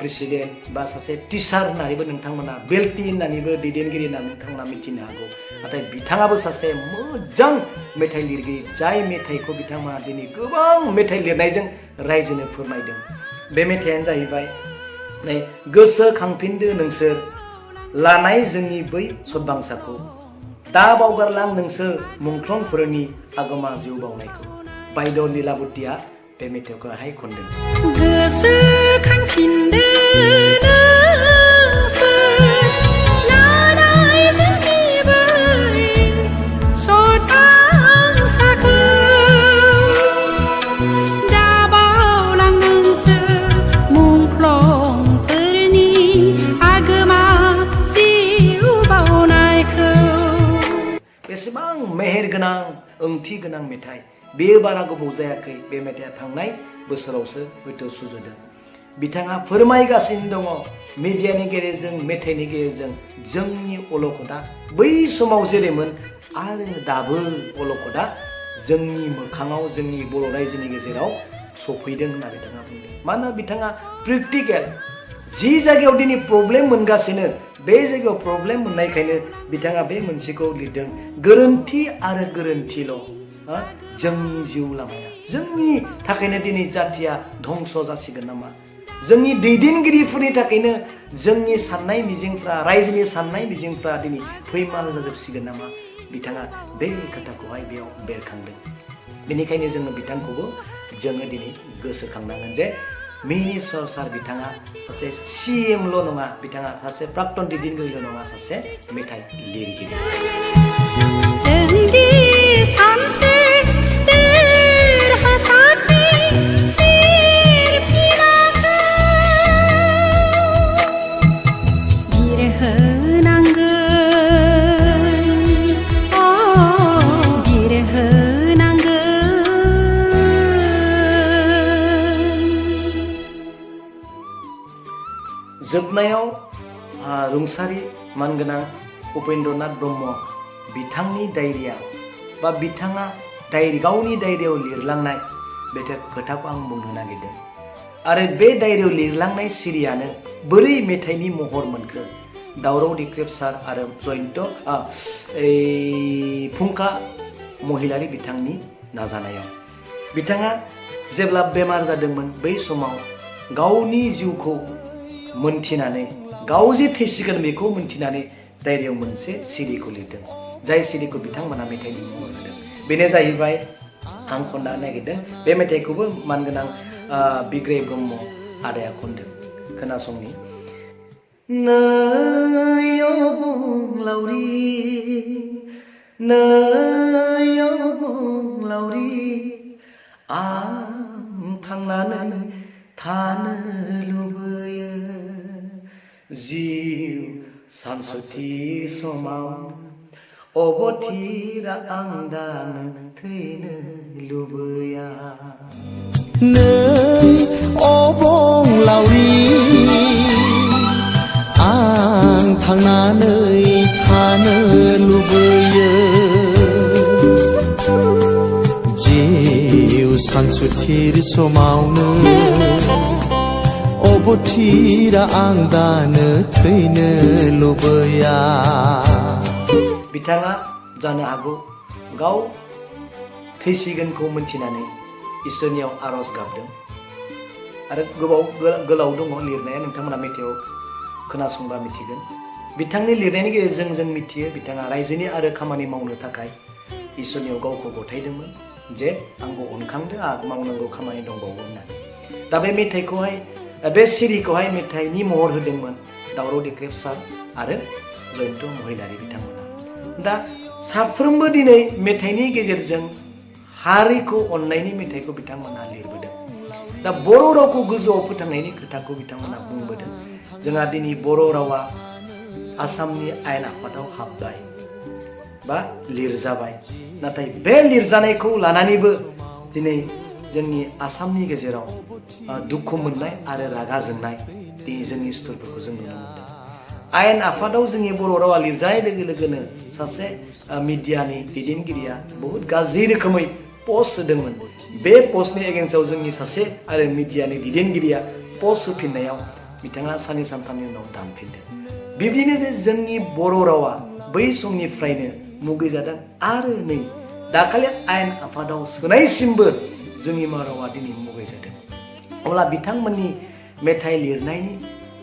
प्रेसिडेन्ट बा सासे टिचार होननानैबो नोंथांमोना बेल्टी होननानैबो दैदेनगिरि होननानै नोंथांमोना मिथिनो हागौ नाथाय बिथाङाबो सासे मोजां मेथाइ लिरगिरि जाय मेथाइखौ बिथांमोना दिनै गोबां मेथाइ लिरनायजों रायजोनो फोरमायदों बे मेथाइयानो जाहैबाय नै गोसोखांफिनदो नोंसोर लानाय जोंनि बै सदबांसाखौ दा बावगारलां नोंसोर मुंख्लंफोरनि आगोमा जिउ बावनायखौ बायद' लीलाबतीया बे मेथाइखौहाय खनदों गोसोखांफिनदो नोंसोर लानाय जोंनि बै सदबांसाखौ दा बावलां नोंसोर मुंख्लंफोरनि आगोमा जिउ बावनायखौ बेसेबां मेहेर गोनां ओंथि गोनां मेथाइ बेयो बारा गोबाव जायाखै बे मेथाइया थांनाय बोसोरावसो हयथ' सुजुदों बिथाङा फोरमायगासिनो दङ मिडियानि गेजेरजों मेथाइनि गेजेरजों जोंनि अलखदा बै समाव जेरैमोन आरो दाबो अलखदा जोंनि मोखाङाव जोंनि बर' रायजोनि गेजेराव सफैदों होनना बिथाङा बुंदों मानोना बिथाङा प्रेक्टिकेल जि जायगायाव दिनै प्रब्लेम मोनगासिनो बे जायगायाव प्रब्लेम मोननायखायनो बिथाङा बे मोनसेखौ लिरदों गोरोन्थि आरो गोरोन्थिल' जोंनि जिउ लामाया जोंनि थाखायनो दिनै जातिया धंस जासिगोन नामा जोंनि दैदेनगिरिफोरनि थाखायनो जोंनि साननाय मिजिंफ्रा रायजोनि साननाय मिजिंफ्रा दिनै फैमाल जाजोबसिगोन नामा बिथाङा बे खोथाखौहाय बेयाव बेरखांदों बेनिखायनो जोङो बिथांखौबो जोङो दिनै गोसोखांनांगोन जे मिहिनीश्वर सार बिथाङा सासे CMल' नङा बिथाङा सासे प्राक्तन दैदेनगिरिल' नङा सासे मेथाइ लिरगिरि जोंदि सानसे देरहासारनि फिरफिलाखौ बिरहोनांगोन बिरहोनांगोन जोबनायाव रुंसारि मानगोनां उपेन्द्रनाथ ब्रह्म बिथांनि डायरिया बा बिथाङा गावनि डायरियाव लिरलांनाय बे खोथाखौ आं बुंनो नागिरदों। आरो बे डायरियाव लिरलांनाय सिरियानो बोरै मेथाइनि महर मोनखो दावराव दिख्रेब सार आरो जयन्त फुंखा महिलारि बिथांनि नाजानायाव बिथाङा जेब्ला बेमार जादोंमोन बै समाव गावनि जिउखौ मोनथिनानै गाव जे थैसिगोन बेखौ मोनथिनानै डायरियाव मोनसे सिरिखौ लिरदों। जाय सिरिखौ बिथांमोना मेथाइनि महर होदों बेनो जाहैबाय आं खननो नागिरदों। बे मेथाइखौबो मानगोनां बिग्राय ब्रह्म आदाया खनदों। खोनासंनि। नै अबंलावरि नै अबंलावरि आं थांनानै थानो लुबैयो जिउ सानसुथि समाव अबथिरा आं दानो थैनो लुबैया। नै अबंलावरि आं थांनानै थानो लुबैयो जिउ सानसुथिर समावनो अबथिरा आं दानो थैनो लुबैया। बिथाङा जानो हागौ गाव थैसिगोनखौ मोनथिनानै इसोरनियाव आरज गाबदों आरो गोलाव दङ लिरनाया, नोंथांमोना मेथाइआव खोनासंबा मिथिगोन। बिथांनि लिरनायनि गेजेरजों जों मिथियो बिथाङा रायजोनि आरो खामानि मावनो थाखाय इसोरनियाव गावखौ गथायदोंमोन जे आंबो अनखांदो आं मावनांगौ खामानि दंबावो होननानै। दा बे मेथाइखौहाय बे सिरिखौहाय मेथाइनि महर होदोंमोन दावराव दिख्रेब सार आरो जयन्त महिलारि बिथांमोना। दा साफ्रोमबो दिनै मेथाइनि गेजेरजों हारिखौ अननायनि मेथाइखौ बिथांमोना लिरबोदों। दा बर' रावखौ गोजौआव फोथांनायनि खोथाखौ बिथांमोना बुंबोदों। जोंहा दिनै बर' रावा आसामनि आयेन आफादाव हाबबाय बा लिरजाबाय। नाथाय बे लिरजानायखौ लानानैबो दिनै जोंनि आसामनि गेजेराव दुखु मोननाय आरो रागा जोंनाय दिनै जोंनि स्टरफोरखौ जों नुनो मोनदों। आयेन आफादाव जोंनि बर' रावा लिरजानाय लोगो लोगोनो सासे मिडियानि दैदेनगिरिया बहुत गाज्रि रोखोमै पस्ट होदोंमोन। बे पस्टनि एगेन्स्टआव जोंनि सासे आरो मिडियानि दैदेनगिरिया पस्ट होफिननायाव बिथाङा साननै सानथामनि उनाव दानफिनदों। बिब्दिनो जे जोंनि बर' रावा बै समनिफ्रायनो मुगैजादों आरो नै दाखालि आयेन आफादाव सोनायसिमबो जोंनि रावा दिनै मुगैजादों। अब्ला बिथांमोननि मेथाइ लिरनायनि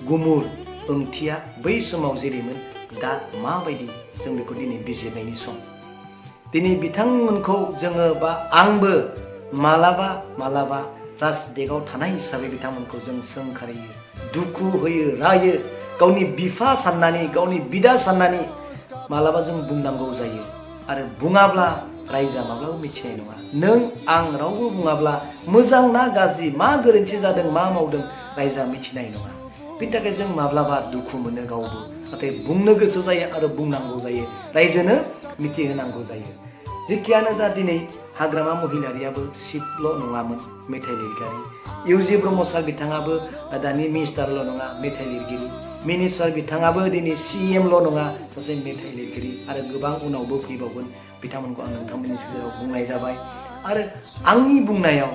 गुमुर ओंथिया बै समाव जेरैमोन दा माबायदि जों बेखौ दिनै बिजिरनायनि सम। दिनै बिथांमोनखौ जोङो बा आंबो मालाबा मालाबा राजदेगाव थानाय हिसाबै बिथांमोनखौ जों सोंखारियो, दुखु होयो, रायो, गावनि बिफा साननानै गावनि बिदा साननानै मालाबा जों बुंनांगौ जायो। आरो बुङाब्ला रायजोआ माब्लाबा मिथिनाय नङा। नों आं रावबो बुङाब्ला मोजां ना गाज्रि, मा गोरोन्थि जादों मा मावदों रायजोआ मिथिनाय नङा। बिनि थाखाय जों माब्लाबा दुखु मोनो गावबो, नाथाय बुंनो गोसो जायो आरो बुंनांगौ जायो, रायजोनो मिथिहोनांगौ जायो। जेखियानो जा दिनै हाग्रामा महिलारियाबो सिटल' नङामोन मेथाइ लिरगिरि, इउजि ब्रह्म सार बिथाङाबो दानि मिनिस्टारल' नङा मेथाइ लिरगिरि, मिनिस्टार बिथाङाबो दिनै CMल' नङा सासे मेथाइ लिरगिरि आरो गोबां उनावबो फैबावगोन। बिथांमोनखौ आं नोंथांमोननि गेजेराव बुंनाय जाबाय। आरो आंनि बुंनायाव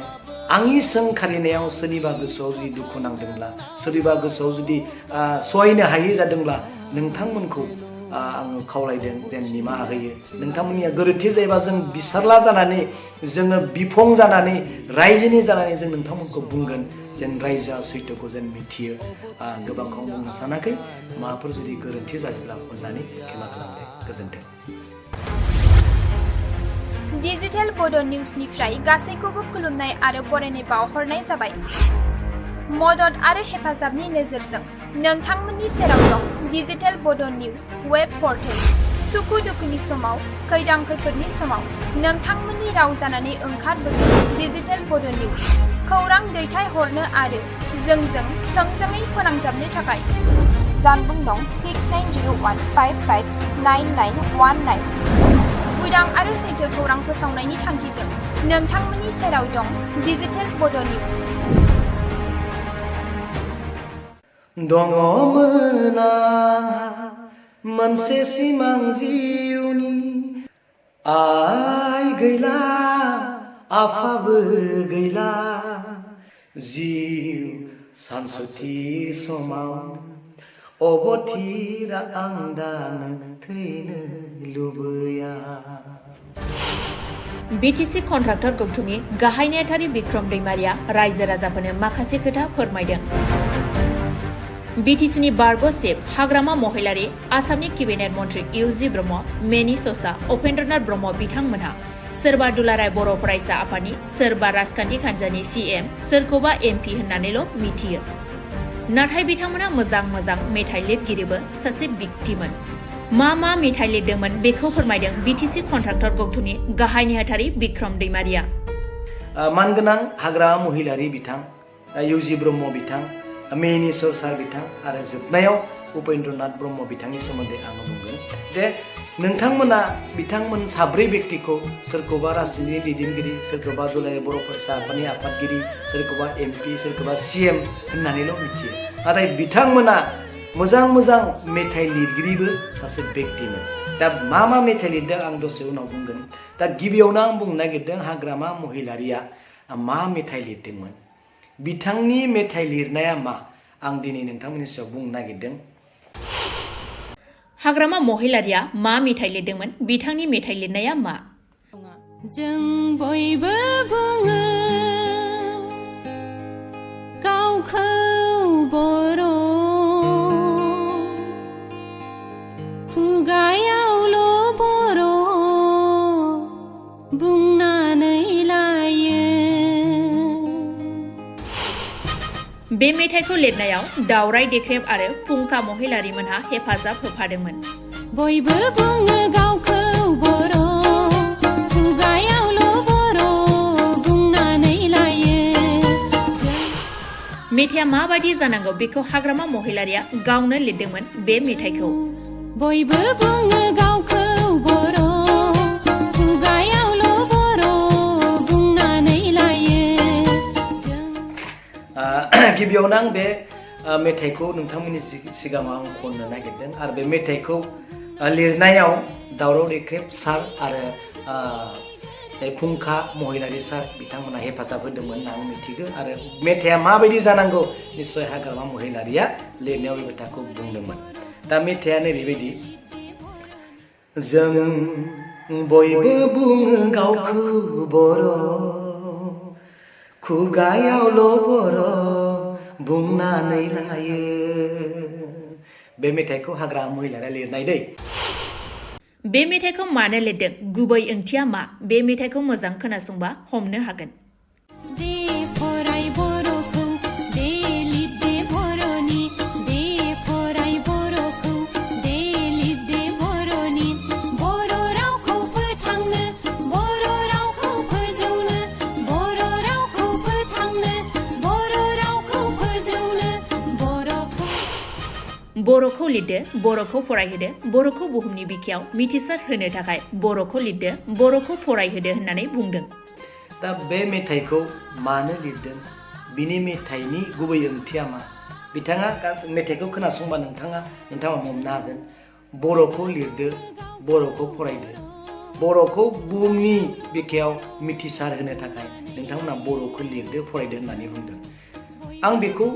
आंनि सोंखारिनायाव सोरनिबा गोसोआव जुदि दुखु नांदोंब्ला, सोरनिबा गोसोआव जुदि सहायनो हायै जादोंब्ला नोंथांमोनखौ आङो खावलायदों जेन निमाहा होयो। नोंथांमोननिया गोरोन्थि जायोबा जों बिसारला जानानै जोङो बिफं जानानै रायजोनि जानानै जों नोंथांमोनखौ बुंगोन जेन रायजोआ सैथोखौ जेन मिथियो। गोबांखौ बुंनो सानाखै, माबाफोर जुदि गोरोन्थि जायोब्ला अननानै खेमा खालामदो। गोजोन्थों। डिजिटेल बड' निउसनिफ्राय गासैखौबो खुलुमनाय आरो बरायनाय बावहरनाय जाबाय। मदद आरो हेफाजाबनि नोजोरजों नोंथांमोननि सेराव दं डिजिटेल बड' निउस वेब पर्टेल। सुखु दुखुनि समाव, खैदां खैफोदनि समाव नोंथांमोननि राव जानानै ओंखारबोगोन डिजिटेल बड' निउस। खौरां दैथायहरनो आरो जोंजों थोंजोङै फोनांजाबनो थाखाय जानबुं नं 6901559919। उदां आरो सैथो खौरां फोसावनायनि थांखिजों नोंथांमोननि सेराव दं डिजिटेल बड' निउस। दङमोन आंहा मोनसे सिमां जिउनि आइ गैला आफाबो गैला जिउ सानसुथिर समाव अबथिरा आं दानो थैनो लुबैया। बिटिसि कन्ट्राक्टर गौथुमनि गाहाय नेहाथारि बिक्रम दैमारिया रायजो राजाफोरनो माखासे खोथा फोरमायदों। बिटिसिनि बारग' चिफ हाग्रामा महिलारि, आसामनि केबिनेट मन्त्रि इउजि ब्रह्म, मेनि ससा, उपेन्द्रनाथ ब्रह्म बिथांमोनहा सोरबा दुलाराय बर' फरायसा आफादनि, सोरबा राजखान्थि हान्जानि CM, सोरखौबा MP होननानैल' मिथियो। नाथाय बिथांमोना मोजां मेथाइ लिरगिरिबो सासे व्यक्तिमोन। मा मेथाइ लिरदोंमोन बेखौ फोरमायदों बिटिसि कन्ट्राक्टर गौथुमनि गाहाय नेहाथारि बिक्रम दैमारिया। मानगोनां हाग्रामा महिलारि बिथां इउजि ब्रह्म बिथां, मेनि सार बिथां आरो जोबनायाव उपेन्द्रनाथ ब्रह्म बिथांनि सोमोन्दै आङो बुंगोन जे नोंथांमोना बिथांमोन साब्रै व्यक्तिखौ सोरखौबा राजनीति दैदेनगिरि, सोरखौबा दुलाराय बर' फरायसा आफादनि आफादगिरि, सोरखौबा MP, सोरखौबा CM होननानैल' मिथियो। नाथाय बिथांमोना मोजां मेथाइ लिरगिरिबो सासे व्यक्तिमोन। दा मा मेथाइ लिरदों आं दसे उनाव बुंगोन। दा गिबियावनो आं बुंनो नागिरदों हाग्रामा महिलारिया मा मेथाइ लिरदोंमोन, बिथांनि मेथाइ लिरनाया मा, आं दिनै नोंथांमोननि सायाव बुंनो नागिरदों। हाग्रामा महिलारिया मा मेथाइ लिरदोंमोन, बिथांनि मेथाइ लिरनाया मा? जों बयबो बुङो गावखौ बर', खुगायावल' बर' बुंनानै लायो। बे मेथाइखौ लिरनायाव दावराय देख्रेब आरो फुंखा महिलारिमोनहा हेफाजाब होफादोंमोन। बयबो बुङो गावखौ बर', खुगायावल' बर' बुंनानै लायो। मेथाइया माबायदि जानांगौ बेखौ हाग्रामा महिलारिया गावनो लिरदोंमोन। बे मेथाइखौ बयबो बुङो गावखौ बर', खुगायावल' बर' बुंनानै लायो। गिबियावनो आं बे मेथाइखौ नोंथांमोननि सिगाङाव आं खननो नागिरदों आरो बे मेथाइखौ लिरनायाव दावराव देख्रेब सार आरो फुंखा महिलारि सार बिथांमोना हेफाजाब होदोंमोन होनना आं मिथिगौ। आरो मेथाइया माबायदि जानांगौ निस्सय हाग्रामा महिलारिया लिरनायाव बे मेथाइखौ बुंदोंमोन। दा मेथाइया ओरैबायदि, जों बयबो बुङो गावखौ बर', खुगायावल' बर' बुंनानै लायो। बे मेथाइखौ हाग्रामा महिलारिया लिरनाय दै। बे मेथाइखौ मानो लिरदों, गुबै ओंथिया मा, बे मेथाइखौ मोजां खोनासंबा हमनो हागोन। दे फराय बर'खौ, दे लिर दे बर'नि, दे फराय बर'खौ, दे लिर दे बर'नि। बर' रावखौ फोथांनो, बर' रावखौ फोजौनो, बर' रावखौ फोथांनो, बर' रावखौ फोजौनो, बर'खौ लिरदो, बर'खौ फरायहोदो, बर'खौ बुहुमनि बिखायाव मिथिसार होनो थाखाय बर'खौ लिरदो, बर'खौ फरायहोदो होननानै बुंदों। दा बे मेथाइखौ मानो लिरदों, बिनि मेथाइनि गुबै ओंथिया मा, बिथाङा मेथाइखौ खोनासंबा नोंथाङा हमनो हागोन। बर'खौ लिरदो, बर'खौ फरायदो, बर'खौ बुहुमनि बिखायाव मिथिसार होनो थाखाय नोंथांमोना बर'खौ लिरदो फरायदो होननानै बुंदों। आं बेखौ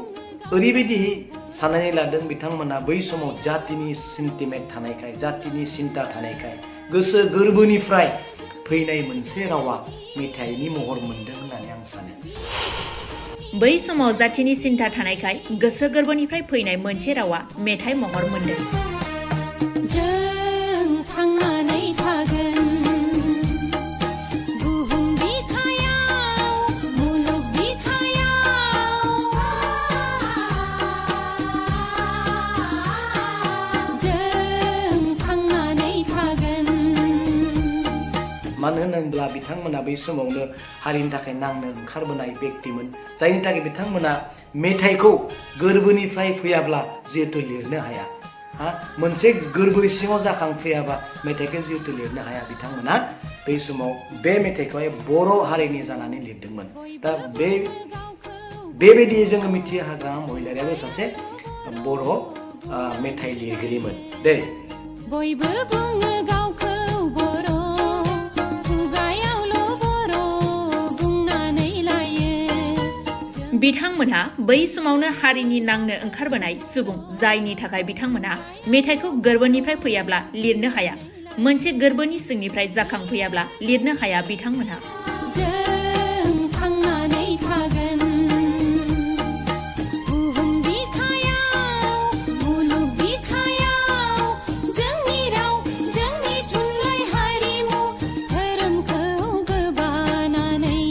ओरैबायदि साननानै लादों, बिथांमोना बै समाव जातिनि सेन्टिमेन्ट थानायखाय, जातिनि सिन्ता थानायखाय गोसो गोरबोनिफ्राय फैनाय मोनसे रावा मेथाइनि महर मोनदों होननानै आं सानो। बै समाव जातिनि सिन्ता थानायखाय गोसो गोरबोनिफ्राय फैनाय मोनसे रावा मेथाइ महर मोनदों। जों थांनानै थागोन बुहुम बिखायाव, मुलुग बिखायाव। जों थांनानै थागोन। मानो होनोब्ला बिथांमोना बै समावनो हारिनि थाखाय नांनो ओंखारबोनाय व्यक्तिमोन, जायनि थाखाय बिथांमोना मेथाइखौ गोरबोनिफ्राय फैयाब्ला जिहेतु लिरनो हाया, मोनसे गोरबो सिङाव जाखांफैयाबा मेथाइखौ जिहेतु लिरनो हाया, बिथांमोना बै समाव बे मेथाइखौहाय बर' हारिनि जानानै लिरदोंमोन। दा बेबायदि जोङो मिथियो हाग्रामा महिलारियाबो सासे बर' मेथाइ लिरगिरिमोन दै बयबो बुङो गावखौ बर' खुगायावल' बर' बुंनानै लायो बिथांमोनहा बै समावनो हारिनि नांनो ओंखारबोनाय सुबुं जायनि थाखाय बिथांमोनहा मेथाइखौ गोरबोनिफ्राय फैयाब्ला लिरनो हाया मोनसे गोरबोनि सिंनिफ्राय जाखांफैयाब्ला लिरनो हाया बिथांमोनहा जों थांनानै थागोन बुहुम बिखायाव मुलुग बिखायाव जोंनि राव जोंनि थुनलाइ हारिमु धोरोमखौ गोबानानै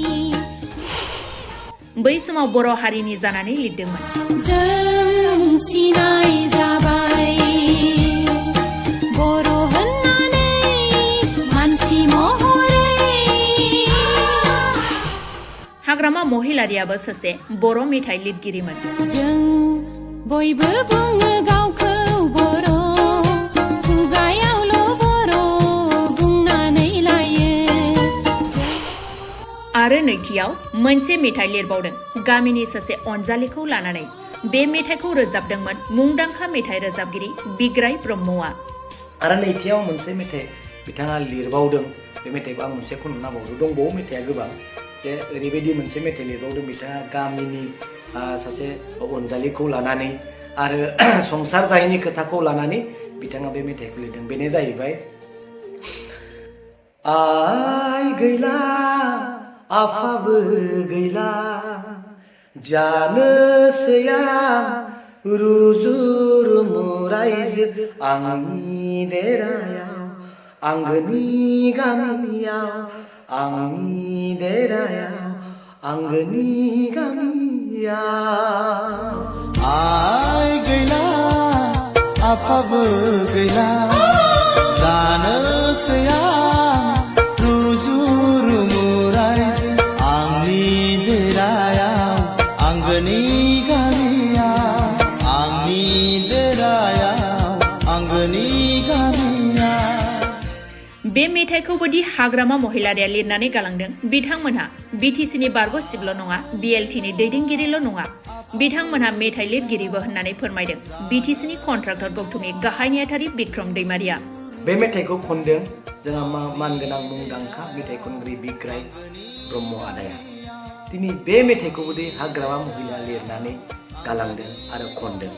बै समाव बर' हारिनि जानानै लिरदोंमोन जों सिनाय जाबाय बर' होननानै मानसि महरै हाग्रामा महिलारियाबो सासे बर' मेथाइ लिरगिरिमोन जों बयबो बुङो गावखौ बर' खुगायावल' बर' बुंनानै लायो आरो नैथियाव मोनसे मेथाइ लिरबावदों गामिनि सासे अनजालिखौ लानानै बे मेथाइखौ रोजाबदोंमोन मुंदांखा मेथाइ रोजाबगिरि बिग्राय ब्रह्मआ आरो नैथियाव मोनसे मेथाइ बिथाङा लिरबावदों बे मेथाइखौ आं मोनसे खनना बावदों दंबावो मेथाइआ गोबां जे ओरैबायदि मोनसे मेथाइ लिरबावदों बिथाङा गामिनि सासे अनजालिखौ लानानै आरो संसार जायैनि खोथाखौ लानानै बिथाङा बे मेथाइखौ लिरदों बेनो जाहैबाय आइ गैला आफाबो गैला जानोसै आं रुजु रुमु रायजो आंनि देरायाव आंगोनि गामियाव आंनि देरायाव आंगोनि गामियाव आइ गैला आफाबो गैला जानोसै आं रुजु रुमु रायजो आंनि देरायाव आंगोनि गामियाव आंनि देरायाव आंगोनि गामियाव बे मेथाइखौबोदि हाग्रामा महिलारिया लिरनानै गालांदों बिथांमोनहा बिटिसिनि बारग' सिबल' नङा बिएलटिनि दैदेनगिरिल' नङा बिथांमोनहा मेथाइ लिरगिरिबो होननानै फोरमायदों बिटिसिनि कन्ट्राक्टर गौथुमनि गाहाय नेहाथारि बिक्रम दैमारिया बे मेथाइखौ खनदों जोंहा मानगोनां मुंदांखा मेथाइ खनगिरि बिग्राय ब्रह्म आदाया दिनै बे मेथाइखौबोदि हाग्रामा महिला लिरनानै गालांदों आरो खनदों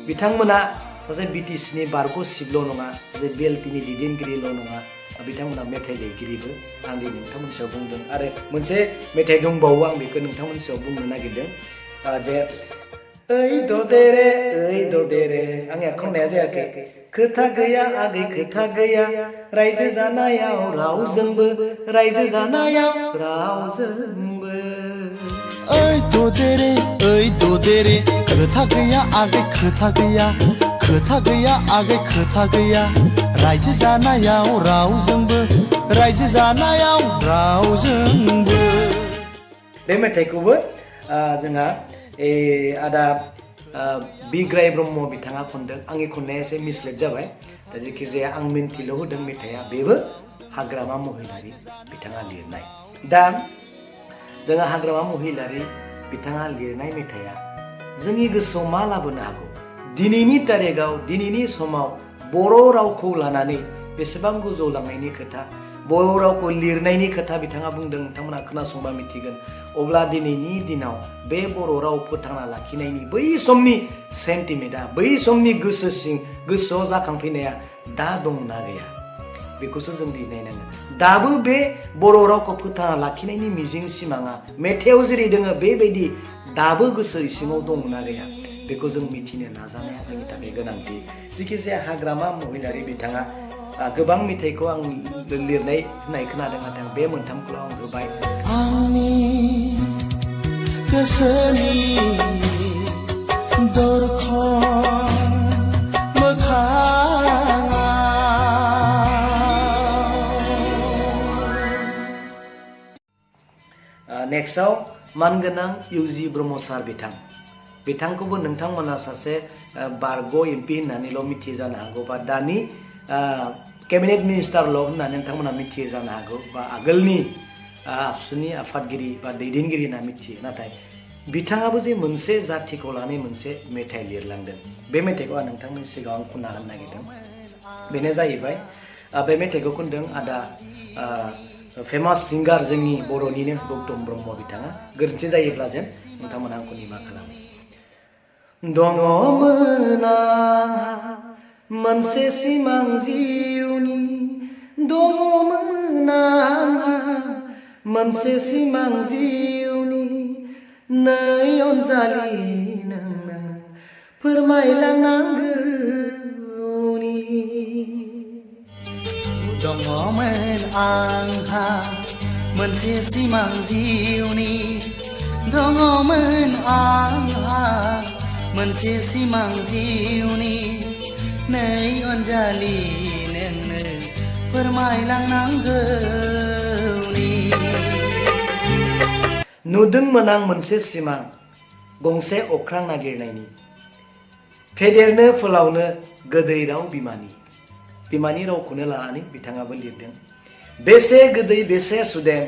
बिथांमोना सासे बिटिसिनि बारग' सिबल' नङा सासे बिएलटिनि दैदेनगिरिल' नङा बिथांमोना मेथाइ लिरगिरिबो आं दिनै नोंथांमोननि सायाव बुंदों आरो मोनसे मेथाइ दंबावो आं बेखौ नोंथांमोननि सायाव बुंनो नागिरदों जे ओइ ददेरे आंनिया खननाया जायाखै खोथा गैया आगै खोथा गैया रायजो जानायाव रावजोंबो रायजो जानायाव रावजोंबो ओइ ददेरे खोथा गैया आगै खोथा गैया खोथा गैया आगै खोथा गैया रायजो जानायाव रावजोंबो रायजो जानायाव रावजोंबो बे मेथाइखौबो जोंहा आदा बिग्राय ब्रह्म बिथाङा खनदों आंनि खननाया एसे मिसलेट जाबाय दा जेखिजाया आं मिन्थिल' होदों मेथाइआ बेबो हाग्रामा महिलारि बिथाङा लिरनाय दा जोंहा हाग्रामा महिलारि बिथाङा लिरनाय मेथाइआ जोंनि गोसोआव मा लाबोनो हागौ दिनैनि तारिखाव दिनैनि समाव बर' रावखौ लानानै बेसेबां गोजौलांनायनि खोथा बर' रावखौ लिरनायनि खोथा बिथाङा बुंदों नोंथांमोना खोनासंबा मिथिगोन अब्ला दिनैनि दिनाव बे बर' राव फोथांना लाखिनायनि बै समनि सेन्टिमेन्टआ बै समनि गोसोआव जाखांफैनाया दा दंना गैया बेखौसो जों दिनै नायनांगोन दाबो बे बर' रावखौ फोथांना लाखिनायनि मिजिं सिमाङा मेथाइआव जेरै दोङो बेबायदि दाबो गोसो इसिङाव दंना गैया बेखौ जों मिथिनो नाजानाया जोंनि थाखाय गोनांथि जेखिजाया हाग्रामा महिलारि बिथाङा गोबां मेथाइखौ आं लिरनाय होननाय खोनादों नाथाय बे मोनथामखौल' आं होबाय आंनि गोसोनि दरखं मोखाङाव नेक्स्टआव मानगोनां इउजि ब्रह्म सार बिथांखौबो नोंथांमोना सासे बारग' एमपि होननानैल' मिथियो जानो हागौ बा दानि केबिनेट मिनिस्टारल' होननानै नोंथांमोना मिथियो जानो हागौ बा आगोलनि आबसुनि आफादगिरि बा दैदेनगिरि होनना मिथियो नाथाय बिथाङाबो जे मोनसे जातिखौ लानानै मोनसे मेथाइ लिरलांदों बे मेथाइखौ आं नोंथांमोननि सिगाङाव आं खनना होनो नागिरदों बेनो जाहैबाय बे मेथाइखौ खनदों आदा फेमास सिंगार जोंनि बर'निनो गौतम ब्रह्म बिथाङा गोरोन्थि जायोब्ला जेन नोंथांमोना आंखौ निमाहा खालामो दङमोन आंहा मोनसे सिमां जिउनि दङमोन आंहा मोनसे सिमां जिउनि नै अनजालि नोंनो फोरमायलांनांगौनि दङमोन आंहा मोनसे सिमां जिउनि दङमोन आंहा मोनसे सिमां जिउनि नै अनजालि नोंनो फोरमायलांनांगौनि नुदोंमोन आं मोनसे सिमां गंसे अख्रां नागिरनायनि फेदेरनो फोलावनो गोदै राव बिमानि रावखौनो लानानै बिथाङाबो लिरदों बेसे गोदै बेसे सुदेम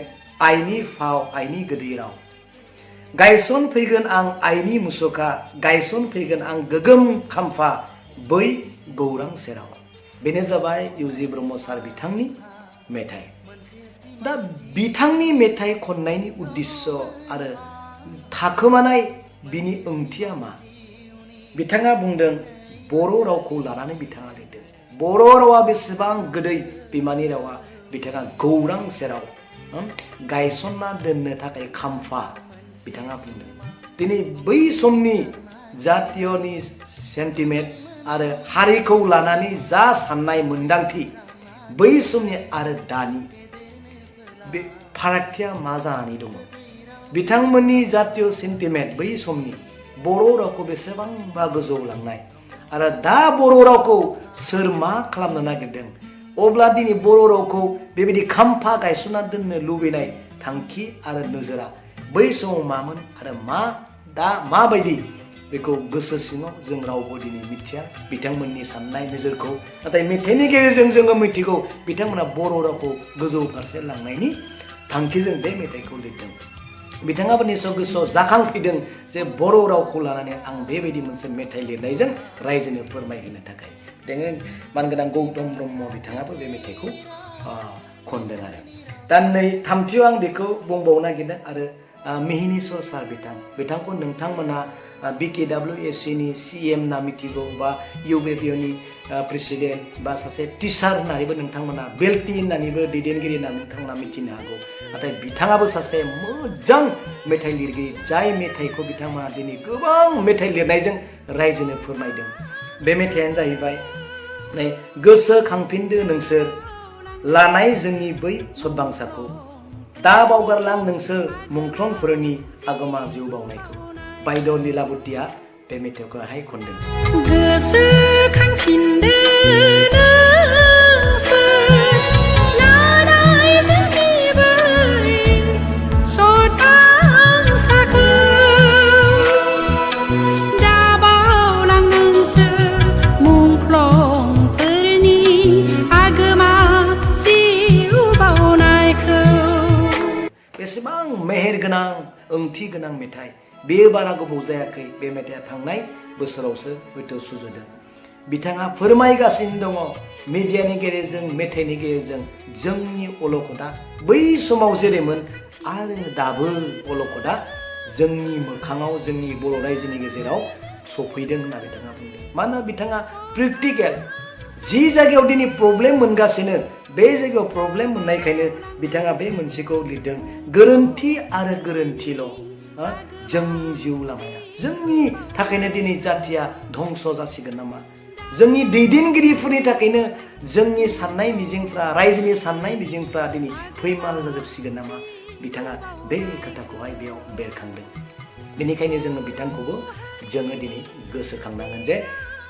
आइनि फाव आइनि गोदै राव गायसन फैगोन आं आइनि मुसुखा गायसन फैगोन आं गोगोम खाम्फा बै गौरां सेराव बेनो जाबाय इउजि ब्रह्म सार बिथांनि मेथाइ दा बिथांनि मेथाइ खननायनि उद्देश्य आरो थाखोमानाय बिनि ओंथिया मा बिथाङा बुंदों बर' रावखौ लानानै बिथाङा लिरदों बर' रावा बेसेबां गोदै बिमानि रावा बिथाङा गौरां सेराव गायसनना दोननो थाखाय खाम्फा बिथाङा बुंदों दिनै बै समनि जातीयनि सेन्टिमेन्ट आरो हारिखौ लानानै जा साननाय मोन्दांथि बै समनि आरो दानि बे फारागथिया मा जानानै दङ बिथांमोननि जातीय सेन्टिमेन्ट बै समनि बर' रावखौ बेसेबांबा गोजौ लांनाय आरो दा बर' रावखौ सोर मा खालामनो नागिरदों अब्ला दिनै बर' रावखौ बेबायदि खाम्फा गायसनना दोननो लुबैनाय थांखि आरो नोजोरा बै समाव मामोन आरो दा माबायदि बेखौ गोसो सिङाव जों रावबो दिनै मिथिया बिथांमोननि साननाय नोजोरखौ नाथाय मेथाइनि गेजेरजों जोङो मिथिगौ बिथांमोना बर' रावखौ गोजौ फारसे लांनायनि थांखिजों बे मेथाइखौ लिरदों बिथाङाबो निसय गोसोआव जाखांफैदों जे बर' रावखौ लानानै आं बेबायदि मोनसे मेथाइ लिरनायजों रायजोनो फोरमायहोनो थाखाय जोङो मानगोनां गौतम ब्रह्म बिथाङाबो बे मेथाइखौ खनदों आरो दा नै थामथियाव आं बेखौ बुंबावनो नागिरदों आरो मिहिनीश्वर सार बिथांखौ नोंथांमोना BKWSC नि CM ना मिथिगौ बा UBPनि प्रेसिडेन्ट बा सासे टिचार होननानैबो नोंथांमोना बेल्टी होननानैबो दैदेनगिरि होननानै नोंथांमोना मिथिनो हागौ नाथाय बिथाङाबो सासे मोजां मेथाइ लिरगिरि जाय मेथाइखौ बिथांमोना दिनै गोबां मेथाइ लिरनायजों रायजोनो फोरमायदों बे मेथाइयानो जाहैबाय नै गोसोखांफिनदो नोंसोर लानाय जोंनि बै सदबांसाखौ दा बावगारलां नोंसोर मुंख्लंफोरनि आगोमा जिउ बावनायखौ बायद' लीलाबतीया बे मेथाइखौहाय खनदों गोसोखांफिनदो नोंसोर लानाय जोंनि बै सदबांसाखौ दा बावलां नोंसोर मुंख्लंफोरनि आगोमा जिउ बावनायखौ बेसेबां मेहेर गोनां ओंथि गोनां मेथाइ बेयो बारा गोबाव जायाखै बे मेथाइया थांनाय बोसोरावसो हयथ' सुजुदों बिथाङा फोरमायगासिनो दङ मिडियानि गेजेरजों मेथाइनि गेजेरजों जोंनि अलखदा बै समाव जेरैमोन आरो दाबो अलखदा जोंनि मोखाङाव जोंनि बर' रायजोनि गेजेराव सफैदों होनना बिथाङा बुंदों मानोना बिथाङा प्रेक्टिकेल जि जायगायाव दिनै प्रब्लेम मोनगासिनो बे जायगायाव प्रब्लेम मोननायखायनो बिथाङा बे मोनसेखौ लिरदों गोरोन्थि आरो गोरोन्थिल' जोंनि जिउ लामाया जोंनि थाखायनो दिनै जातिया धंस जासिगोन नामा जोंनि दैदेनगिरिफोरनि थाखायनो जोंनि साननाय मिजिंफ्रा रायजोनि साननाय मिजिंफ्रा दिनै फैमाल जाजोबसिगोन नामा बिथाङा बे खोथाखौहाय बेयाव बेरखांदों बेनिखायनो जोङो बिथांखौबो जोङो दिनै गोसोखांनांगोन जे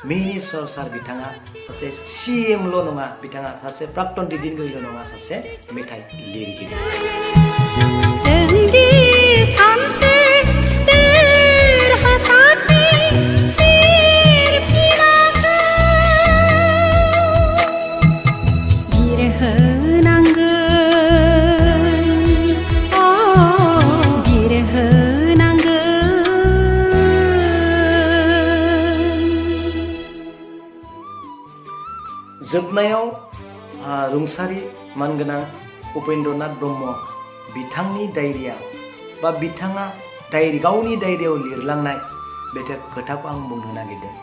मिहिनीश्वर सार बिथाङा सासे CMल' नङा बिथाङा सासे प्राक्तन दैदेनगिरिल' नङा सासे मेथाइ लिरगिरि जोंदि सानसे देरहासारनि फिरफिलाखौ बिरहोनांगोन बिरहोनांगोन जोबनायाव रुंसारि मानगोनां उपेन्द्रनाथ ब्रह्म बिथांनि डायरिया बा बिथाङा गावनि डायरियाव लिरलांनाय बे खोथाखौ आं बुंनो नागिरदों।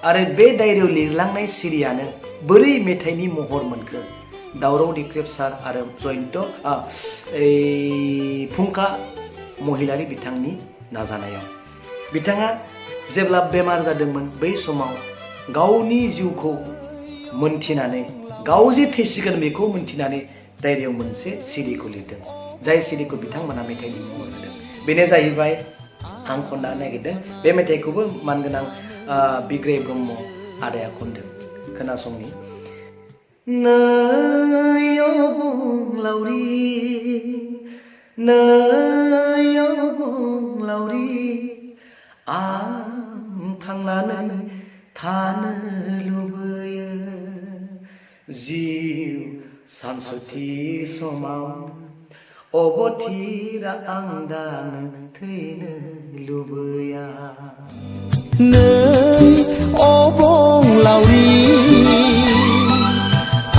आरो बे डायरियाव लिरलांनाय सिरियानो बोरै मेथाइनि महर मोनखो दावराव दिख्रेब सार आरो जयन्त फुंखा महिलारि बिथांनि नाजानायाव बिथाङा जेब्ला बेमार जादोंमोन बै समाव गावनि जिउखौ मोनथिनानै गाव जे थैसिगोन बेखौ मोनथिनानै डायरियाव मोनसे सिरिखौ लिरदों। जाय सिरिखौ बिथांमोना मेथाइनि महर होदों बेनो जाहैबाय आं खननो नागिरदों। बे मेथाइखौबो मानगोनां बिग्राय ब्रह्म आदाया खनदों। खोनासंनि। नै अबंलावरि नै अबंलावरि आं थांनानै थानो लुबैयो जिउ सानसुथि समाव अबथिरा आं दानो थैनो लुबैया। नै अबंलावरि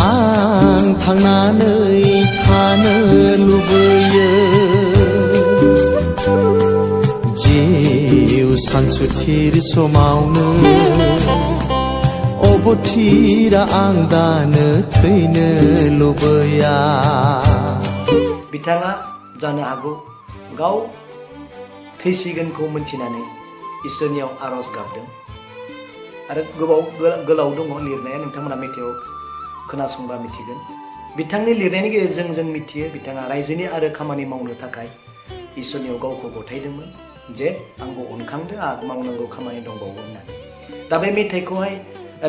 आं थांनानै थानो लुबैयो जिउ सानसुथिर समावनो अबथिरा आं दानो थैनो लुबैया। बिथाङा जानो हागौ गाव थैसिगोनखौ मोनथिनानै इसोरनियाव आरज गाबदों आरो गोलाव दङ लिरनाया, नोंथांमोना मेथाइआव खोनासंबा मिथिगोन। बिथांनि लिरनायनि गेजेरजों जों मिथियो बिथाङा रायजोनि आरो खामानि मावनो थाखाय इसोरनियाव गावखौ गथायदोंमोन जे आंबो अनखांदो आं मावनांगौ खामानि दंबावो होननानै। दा बे मेथाइखौहाय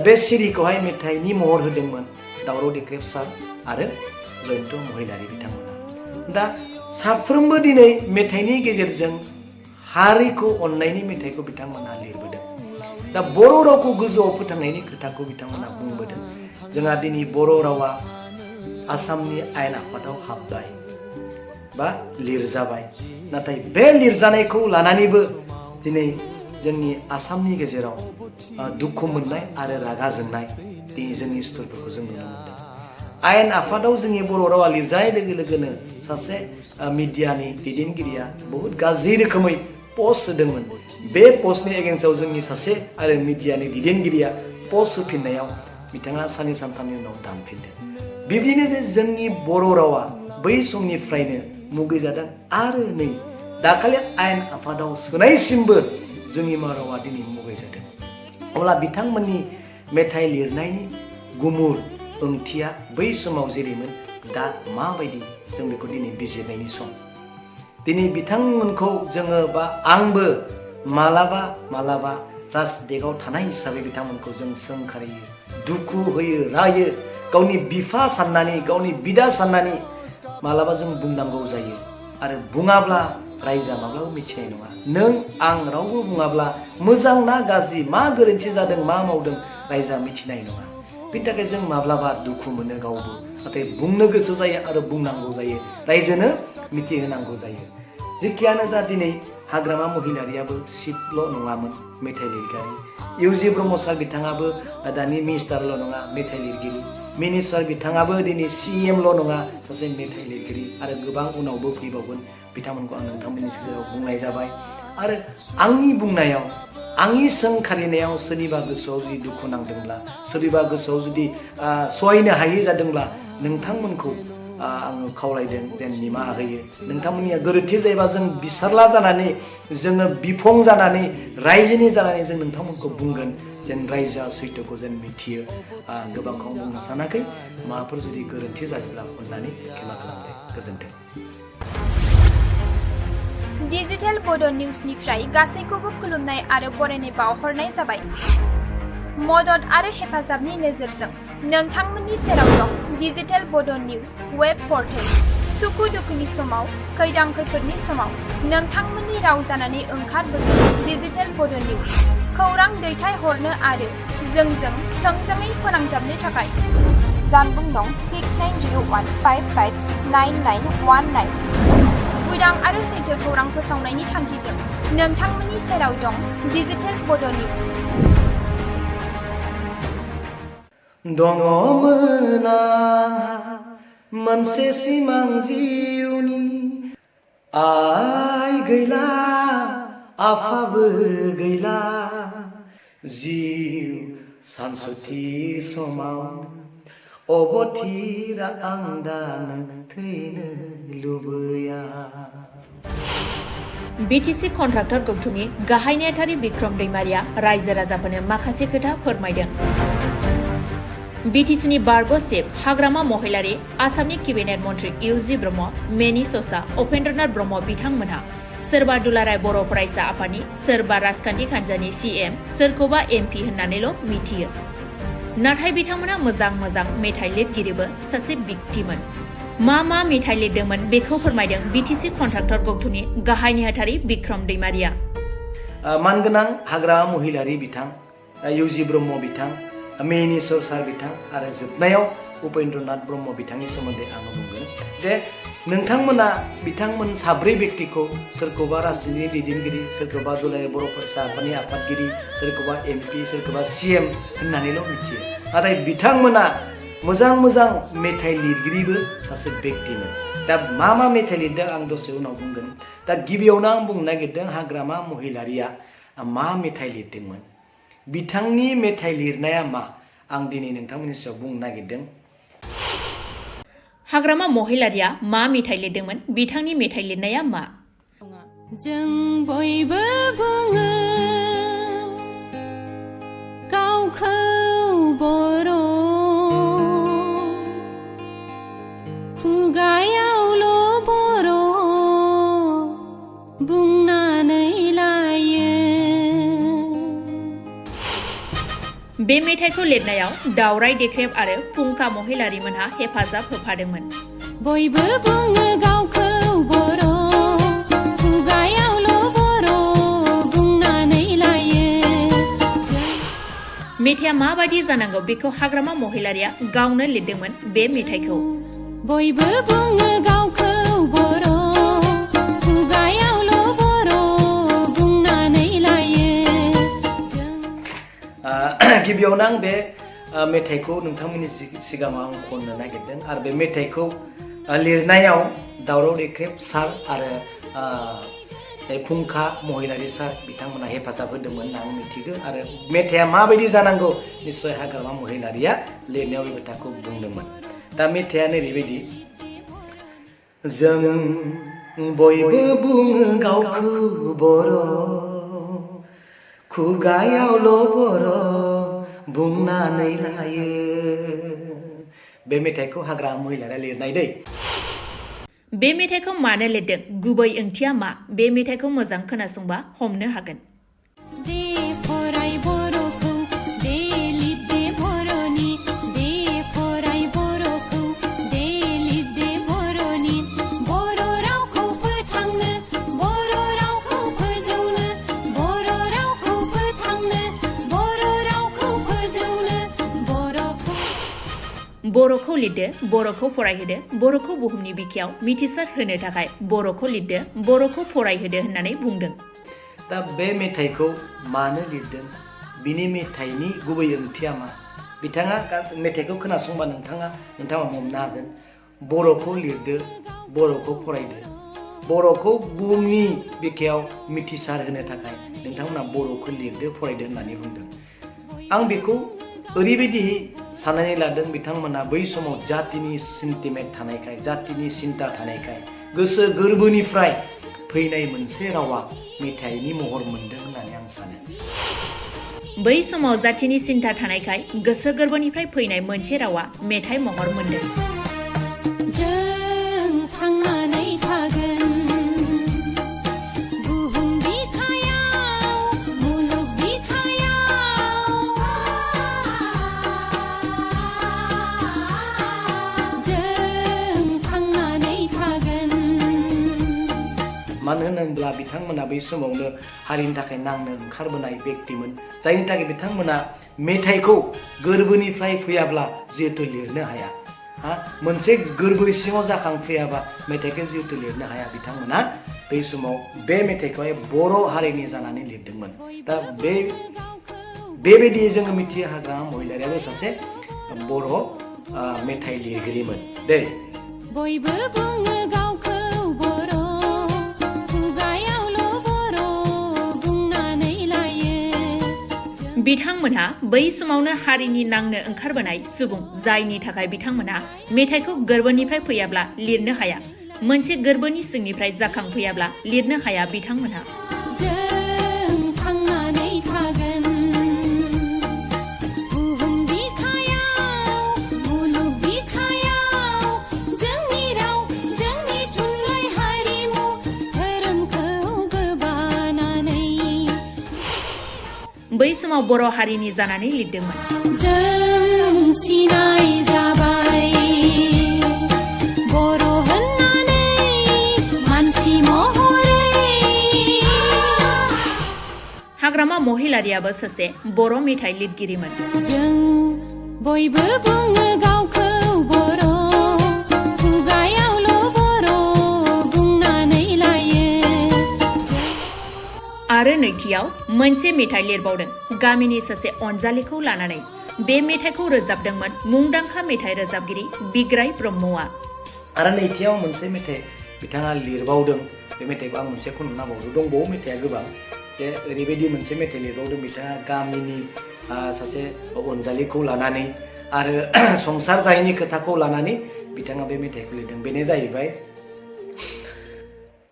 बे सिरिखौहाय मेथाइनि महर होदोंमोन दावराव दिख्रेब सार आरो जयन्त महिलारि बिथांमोना। दा साफ्रोमबो दिनै मेथाइनि गेजेरजों हारिखौ अननायनि मेथाइखौ बिथांमोना लिरबोदों। दा बर' रावखौ गोजौआव फोथांनायनि खोथाखौ बिथांमोना बुंबोदों। जोंहा दिनै बर' रावा आसामनि आयेन आफादाव हाबबाय बा लिरजाबाय। नाथाय बे लिरजानायखौ लानानैबो दिनै जोंनि आसामनि गेजेराव दुखु मोननाय आरो रागा जोंनाय दिनै जोंनि स्टरफोरखौ जों नुनो मोनदों। आयेन आफादाव जोंनि बर' रावा लिरजानाय लोगो लोगोनो सासे मिडियानि दैदेनगिरिया बहुत गाज्रि रोखोमै पस्ट होदोंमोन। बे पस्टनि एगेन्स्टआव जोंनि सासे आरो मिडियानि दैदेनगिरिया पस्ट होफिननायाव बिथाङा साननै सानथामनि उनाव दानफिनदों। बिब्दिनो जे जोंनि बर' रावा बै समनिफ्रायनो मुगैजादों आरो नै दाखालि आयेन आफादाव सोनायसिमबो जोंनि रावा दिनै मुगैजादों। अब्ला बिथांमोननि मेथाइ लिरनायनि गुमुर ओंथिया बै समाव जेरैमोन दा माबायदि जों बेखौ दिनै बिजिरनायनि सम। दिनै बिथांमोनखौ जोङो बा आंबो मालाबा मालाबा राजदेगाव थानाय हिसाबै बिथांमोनखौ जों सोंखारियो, दुखु होयो, रायो, गावनि बिफा साननानै गावनि बिदा साननानै मालाबा जों बुंनांगौ जायो। आरो बुङाब्ला रायजोआ माब्लाबा मिथिनाय नङा। नों आं रावबो बुङाब्ला मोजां ना गाज्रि, मा गोरोन्थि जादों मा मावदों रायजोआ मिथिनाय नङा। बिनि थाखाय जों माब्लाबा दुखु मोनो गावबो, नाथाय बुंनो गोसो जायो आरो बुंनांगौ जायो, रायजोनो मिथिहोनांगौ जायो। जेखियानो जा दिनै हाग्रामा महिलारियाबो सिटल' नङामोन मेथाइ लिरगिरि, इउजि ब्रह्म सार बिथाङाबो दानि मिनिस्टारल' नङा मेथाइ लिरगिरि, मिनिस्टार बिथाङाबो दिनै CMल' नङा सासे मेथाइ लिरगिरि आरो गोबां उनावबो फैबावगोन। बिथांमोनखौ आं नोंथांमोननि गेजेराव बुंनाय जाबाय। आरो आंनि बुंनायाव आंनि सोंखारिनायाव सोरनिबा गोसोआव जुदि दुखु नांदोंब्ला, सोरनिबा गोसोआव जुदि सहायनो हायै जादोंब्ला नोंथांमोनखौ आङो खावलायदों जेन निमाहा होयो। नोंथांमोननिया गोरोन्थि जायोबा जों बिसारला जानानै जोङो बिफं जानानै रायजोनि जानानै जों नोंथांमोनखौ बुंगोन जेन रायजोआ सैथोखौ जेन मिथियो। गोबांखौ बुंनो सानाखै, माबाफोर जुदि गोरोन्थि जायोब्ला अननानै खेमा खालामदो। गोजोन्थों। डिजिटेल बड' निउसनिफ्राय गासैखौबो खुलुमनाय आरो बरायनाय बावहरनाय जाबाय। मदद आरो हेफाजाबनि नोजोरजों नोंथांमोननि सेराव दं डिजिटेल बड' निउस वेब पर्टेल। सुखु दुखुनि समाव, खैदां खैफोदनि समाव नोंथांमोननि राव जानानै ओंखारबोगोन डिजिटेल बड' निउस। खौरां दैथायहरनो आरो जोंजों थोंजोङै फोनांजाबनो थाखाय जानबुं नं 6901559919। उदां आरो सैथो खौरां फोसावनायनि थांखिजों नोंथांमोननि सेराव दं डिजिटेल बड' निउस। दङमोन आंहा मोनसे सिमां जिउनि आइ गैला आफाबो गैला जिउ सानसुथि समाव अबथिरा आं दानो थैनो लुबैया। बिटिसि कन्ट्राक्टर गौथुमनि गाहाय नेहाथारि बिक्रम दैमारिया रायजो राजाफोरनो माखासे खोथा फोरमायदों। बिटिसिनि बारग' चिफ हाग्रामा महिलारि, आसामनि केबिनेट मन्त्रि इउजि ब्रह्म, मेनि ससा, उपेन्द्रनाथ ब्रह्म बिथांमोनहा सोरबा दुलाराय बर' फरायसा आफादनि, सोरबा राजखान्थि हान्जानि CM, सोरखौबा MP होननानैल' मिथियो। नाथाय बिथांमोना मोजां मेथाइ लिरगिरिबो सासे व्यक्तिमोन। मा मेथाइ लिरदोंमोन बेखौ फोरमायदों बिटिसि कन्ट्राक्टर गौथुमनि गाहाय नेहाथारि बिक्रम दैमारिया। मानगोनां हाग्रा महिलारि बिथां इउजि ब्रह्म बिथां, मेनि सार बिथां आरो जोबनायाव उपेन्द्रनाथ ब्रह्म बिथांनि सोमोन्दै आङो बुंगोन जे नोंथांमोना बिथांमोन साब्रै व्यक्तिखौ सोरखौबा राजनीति दैदेनगिरि, सोरखौबा दुलाराय बर' फरायसा आफादनि आफादगिरि, सोरखौबा MP, सोरखौबा CM होननानैल' मिथियो। नाथाय बिथांमोना मोजां मेथाइ लिरगिरिबो सासे व्यक्तिमोन। दा मा मेथाइ लिरदों आं दसे उनाव बुंगोन। दा गिबियावनो आं बुंनो नागिरदों हाग्रामा महिलारिया मा मेथाइ लिरदोंमोन, बिथांनि मेथाइ लिरनाया मा, आं दिनै नोंथांमोननि सायाव बुंनो नागिरदों। हाग्रामा महिलारिया मा मेथाइ लिरदोंमोन, बिथांनि मेथाइ लिरनाया मा? जों बयबो बुङो गावखौ बर', खुगायावल' बर' बुंनानै लायो। बे मेथाइखौ लिरनायाव दावराय देख्रेब आरो फुंखा महिलारिमोनहा हेफाजाब होफादोंमोन। बयबो बुङो गावखौ बर', खुगायावल' बर' बुंनानै लायो। मेथाइया माबायदि जानांगौ बेखौ हाग्रामा महिलारिया गावनो लिरदोंमोन। बे मेथाइखौ बयबो बुङो गावखौ बर', खुगायावल' बर' बुंनानै लायो। गिबियावनो आं बे मेथाइखौ नोंथांमोननि सिगाङाव आं खननो नागिरदों आरो बे मेथाइखौ लिरनायाव दावराव देख्रेब सार आरो फुंखा महिलारि सार बिथांमोना हेफाजाब होदोंमोन होनना आं मिथिगौ। आरो मेथाइया माबायदि जानांगौ निस्सय हाग्रामा महिलारिया लिरनायाव बे मेथाइखौ बुंदोंमोन। दा मेथाइया ओरैबायदि, जों बयबो बुङो गावखौ बर', खुगायावल' बर' बुंनानै लायो। बे मेथाइखौ हाग्रामा महिलारिया लिरनाय दै। बे मेथाइखौ मानो लिरदों, गुबै ओंथिया मा, बे मेथाइखौ मोजां खोनासंबा हमनो हागोन। दे फराय बर'खौ, दे लिर दे बर'नि, दे फराय बर'खौ, दे लिर दे बर'नि। बर' रावखौ फोथांनो, बर' रावखौ फोजौनो, बर' रावखौ फोथांनो, बर' रावखौ फोजौनो, बर'खौ लिरदो, बर'खौ फरायहोदो, बर'खौ बुहुमनि बिखायाव मिथिसार होनो थाखाय बर'खौ लिरदो, बर'खौ फरायहोदो होननानै बुंदों। दा बे मेथाइखौ मानो लिरदों, बिनि मेथाइनि गुबै ओंथिया मा, बिथाङा मेथाइखौ खोनासंबा नोंथाङा हमनो हागोन। बर'खौ लिरदो, बर'खौ फरायदो, बर'खौ बुहुमनि बिखायाव मिथिसार होनो थाखाय नोंथांमोना बर'खौ लिरदो फरायदो होननानै बुंदों। आं बेखौ ओरैबायदि साननानै लादों, बिथांमोना बै समाव जातिनि सेन्टिमेन्ट थानायखाय, जातिनि सिन्ता थानायखाय गोसो गोरबोनिफ्राय फैनाय मोनसे रावा मेथाइनि महर मोनदों होननानै आं सानो। बै समाव जातिनि सिन्ता थानायखाय गोसो गोरबोनिफ्राय फैनाय मोनसे रावा मेथाइ महर मोनदों। जों थांनानै थागोन बुहुम बिखायाव, मुलुग बिखायाव। जों थांनानै थागोन। मानो होनोब्ला बिथांमोना बै समावनो हारिनि थाखाय नांनो ओंखारबोनाय व्यक्तिमोन, जायनि थाखाय बिथांमोना मेथाइखौ गोरबोनिफ्राय फैयाब्ला जिहेतु लिरनो हाया, मोनसे गोरबो सिङाव जाखांफैयाबा मेथाइखौ जिहेतु लिरनो हाया, बिथांमोना बै समाव बे मेथाइखौहाय बर' हारिनि जानानै लिरदोंमोन। दा बेबायदि जोङो मिथियो हाग्रामा महिलारियाबो सासे बर' मेथाइ लिरगिरिमोन दै बयबो बुङो गावखौ बर' खुगायावल' बर' बुंनानै लायो बिथांमोनहा बै समावनो हारिनि नांनो ओंखारबोनाय सुबुं जायनि थाखाय बिथांमोनहा मेथाइखौ गोरबोनिफ्राय फैयाब्ला लिरनो हाया मोनसे गोरबोनि सिंनिफ्राय जाखांफैयाब्ला लिरनो हाया बिथांमोनहा जों थांनानै थागोन बुहुम बिखायाव मुलुग बिखायाव जोंनि राव जोंनि थुनलाइ हारिमु धोरोमखौ गोबानानै बै समाव बर' हारिनि जानानै लिरदोंमोन जों सिनाय जाबाय बर' होननानै मानसि महरै हाग्रामा महिलारियाबो सासे बर' मेथाइ लिरगिरिमोन जों बयबो बुङो गावखौ बर' खुगायावल' बर' बुंनानै लायो आरो नैथियाव मोनसे मेथाइ लिरबावदों गामिनि सासे अनजालिखौ लानानै बे मेथाइखौ रोजाबदोंमोन मुंदांखा मेथाइ रोजाबगिरि बिग्राय ब्रह्मआ आरो नैथियाव मोनसे मेथाइ बिथाङा लिरबावदों बे मेथाइखौ आं मोनसे खनना बावदों दंबावो मेथाइआ गोबां जे ओरैबायदि मोनसे मेथाइ लिरबावदों बिथाङा गामिनि सासे अनजालिखौ लानानै आरो संसार जायैनि खोथाखौ लानानै बिथाङा बे मेथाइखौ लिरदों बेनो जाहैबाय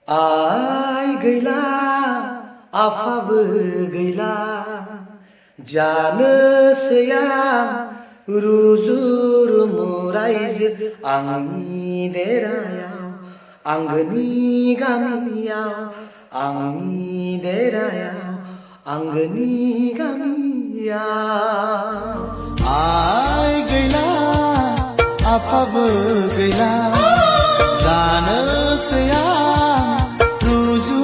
आइ गैला आफाबो गैला जानोसै आं रुजु रुमु रायजो आंनि देरायाव आंगोनि गामियाव आंनि देरायाव आंगोनि गामियाव आइ गैला आफाबो गैला जानोसै आं रुजु